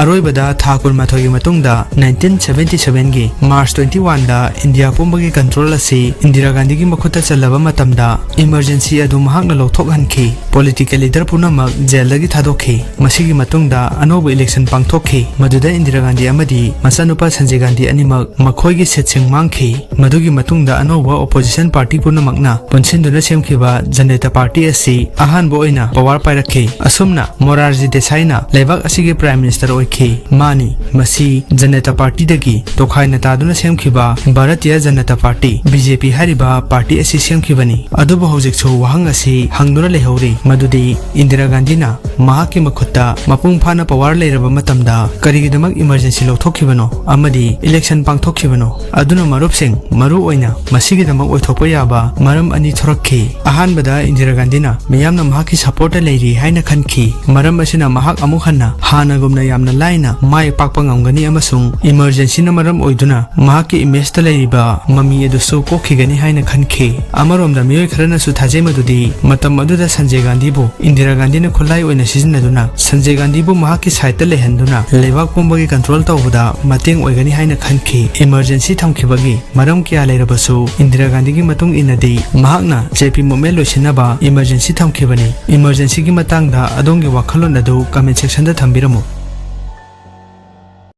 ꯑꯔꯣꯏꯕꯗ ꯊꯥ ꯀꯨꯟꯃꯥꯊꯣꯏꯒꯤ ꯃꯇꯨꯡꯗ, nineteen seventy seven ꯒꯤ March twenty one ꯗ ꯏꯟꯗꯤꯌꯥ ꯄꯨꯝꯕꯒꯤ control ꯑꯁꯤ ꯏꯟꯗꯤꯔꯥ ꯒꯥꯟꯙꯤꯒꯤ ꯃꯈꯨꯠꯇ ꯆꯜꯂꯕ ꯃꯇꯝꯗ, emergency ꯑꯗꯨ ꯃꯍꯥꯛꯅ ꯂꯧꯊꯣꯛꯍꯟꯈꯤ꯫ Political leader ꯄꯨꯝꯅꯃꯛ jail ꯗꯒꯤ ꯊꯥꯗꯣꯛꯈꯤ꯫ ꯃꯁꯤꯒꯤ ꯃꯇꯨꯡꯗ ꯑꯅꯧꯕ election ꯄꯥꯡꯊꯣꯛꯈꯤ, ꯃꯗꯨꯗ ꯏꯟꯗꯤꯔꯥ ꯒꯥꯟꯙꯤ ꯑꯃꯗꯤ ꯃꯆꯥꯅꯨꯄꯥ ꯁꯟꯖꯌ ꯒꯥꯟꯙꯤ ꯑꯅꯤꯃꯛ ꯃꯈꯣꯏꯒꯤ seat ꯁꯤꯡ ꯃꯥꯡꯈꯤ꯫ ꯃꯗꯨꯒꯤ ꯃꯇꯨꯡꯗ ꯑꯅꯧꯕ opposition party ꯄꯨꯝꯅꯃꯛꯅ ꯄꯨꯟꯁꯤꯟꯗꯨꯅ ꯁꯦꯝꯈꯤꯕ ꯖꯅꯇꯥ party ꯑꯁꯤ ꯑꯍꯥꯟꯕ ꯑꯣꯏꯅ power ꯄꯥꯏꯔꯛꯈꯤ꯫ ꯑꯁꯨꯝꯅ ꯃꯣꯔꯥꯔꯖꯤ ꯗꯦꯁꯥꯏꯅ ꯂꯩꯕꯥꯛ ꯑꯁꯤꯒꯤ prime minister ꯑꯣꯏꯈꯤ꯫ ꯃꯥꯅꯤ, ꯃꯁꯤ ꯖꯅꯇꯥ party ꯗꯒꯤ ꯇꯣꯈꯥꯏꯅ ꯇꯥꯗꯨꯅ ꯁꯦꯝꯈꯤꯕ Bharatiya Janata party, B J P ꯍꯥꯏꯔꯤꯕ party ꯑꯁꯤ ꯁꯦꯝꯈꯤꯕꯅꯤ꯫ ꯑꯗꯨꯕꯨ ꯍꯧꯖꯤꯛꯁꯨ ꯋꯥꯍꯪ ꯑꯁꯤ ꯍꯪꯗꯨꯅ ꯂꯩꯍꯧꯔꯤ, ꯃꯗꯨꯗꯤ ꯏꯟꯗꯤꯔꯥ ꯒꯥꯟꯙꯤꯅ ꯃꯍꯥꯛꯀꯤ ꯃꯈꯨꯠꯇ ꯃꯄꯨꯡ ꯐꯥꯅ power ꯂꯩꯔꯕ ꯃꯇꯝꯗ ꯀꯔꯤꯒꯤꯗꯃꯛ emergency ꯂꯧꯊꯣꯛꯈꯤꯕꯅꯣ ꯑꯃꯗꯤ election ꯄꯥꯡꯊꯣꯛꯈꯤꯕꯅꯣ? ꯑꯗꯨꯅ ꯃꯔꯨꯞꯁꯤꯡ, ꯃꯔꯨ ꯑꯣꯏꯅ ꯃꯁꯤꯒꯤꯗꯃꯛ ꯑꯣꯏꯊꯣꯛꯄ ꯌꯥꯕ ꯃꯔꯝ ꯑꯅꯤ ꯊꯣꯔꯛꯈꯤ꯫ ꯑꯍꯥꯟꯕꯗ, ꯏꯟꯗꯤꯔꯥ ꯒꯥꯟꯙꯤꯅ ꯃꯤꯌꯥꯝꯅ ꯃꯍꯥꯛꯀꯤ support ꯇ ꯂꯩꯔꯤ ꯍꯥꯏꯅ ꯈꯟꯈꯤ꯫ ꯃꯔꯝ ꯑꯁꯤꯅ ꯃꯍꯥꯛ ꯑꯃꯨꯛ ꯍꯟꯅ ꯍꯥꯟꯅꯒꯨꯝꯅ ꯌꯥꯝꯅ ꯂꯥꯏꯅ ꯃꯥꯏ ꯄꯥꯛꯄ ꯉꯝꯒꯅꯤ ꯑꯃꯁꯨꯡ emergency ꯅ ꯃꯔꯝ ꯑꯣꯏꯗꯨꯅ ꯃꯍꯥꯛꯀꯤ image ꯇ ꯂꯩꯔꯤꯕ ꯃꯃꯤ ꯑꯗꯨꯁꯨ ꯀꯣꯛꯈꯤꯒꯅꯤ ꯍꯥꯏꯅ ꯈꯟꯈꯤ꯫ ꯑꯃꯔꯣꯝꯗ, ꯃꯤꯑꯣꯏ ꯈꯔꯅꯁꯨ ꯊꯥꯖꯩ ꯃꯗꯨꯗꯤ ꯃꯇꯝ ꯑꯗꯨꯗ ꯁꯟꯖꯌ ꯒꯥꯟꯙꯤꯕꯨ ꯏꯟꯗꯤꯔꯥ ꯒꯥꯟꯙꯤꯅ ꯈꯨꯠꯂꯥꯏ ꯑꯣꯏꯅ ꯁꯤꯖꯤꯟꯅꯗꯨꯅ, ꯁꯟꯖꯌ ꯒꯥꯟꯙꯤꯕꯨ ꯃꯍꯥꯛꯀꯤ side ꯇ ꯂꯩꯍꯟꯗꯨꯅ ꯂꯩꯕꯥꯛ ꯄꯨꯝꯕꯒꯤ control ꯇꯧꯕꯗ ꯃꯇꯦꯡ ꯑꯣꯏꯒꯅꯤ ꯍꯥꯏꯅ ꯈꯟꯈꯤ꯫ Emergency ꯊꯝꯈꯤꯕꯒꯤ ꯃꯔꯝ ꯀꯌꯥ ꯂꯩꯔꯕꯁꯨ, ꯏꯟꯗꯤꯔꯥ ꯒꯥꯟꯙꯤꯒꯤ ꯃꯇꯨꯡ ꯏꯟꯅꯗꯤ ꯃꯍꯥꯛꯅ J P movement ꯂꯣꯏꯁꯤꯟꯅꯕ emergency ꯊꯝꯈꯤꯕꯅꯤ꯫ Emergency ꯒꯤ ꯃꯇꯥꯡꯗ ꯑꯗꯣꯝꯒꯤ ꯋꯥꯈꯜꯂꯣꯟ ꯑꯗꯨ comment section ꯗ ꯊꯝꯕꯤꯔꯝꯃꯨ꯫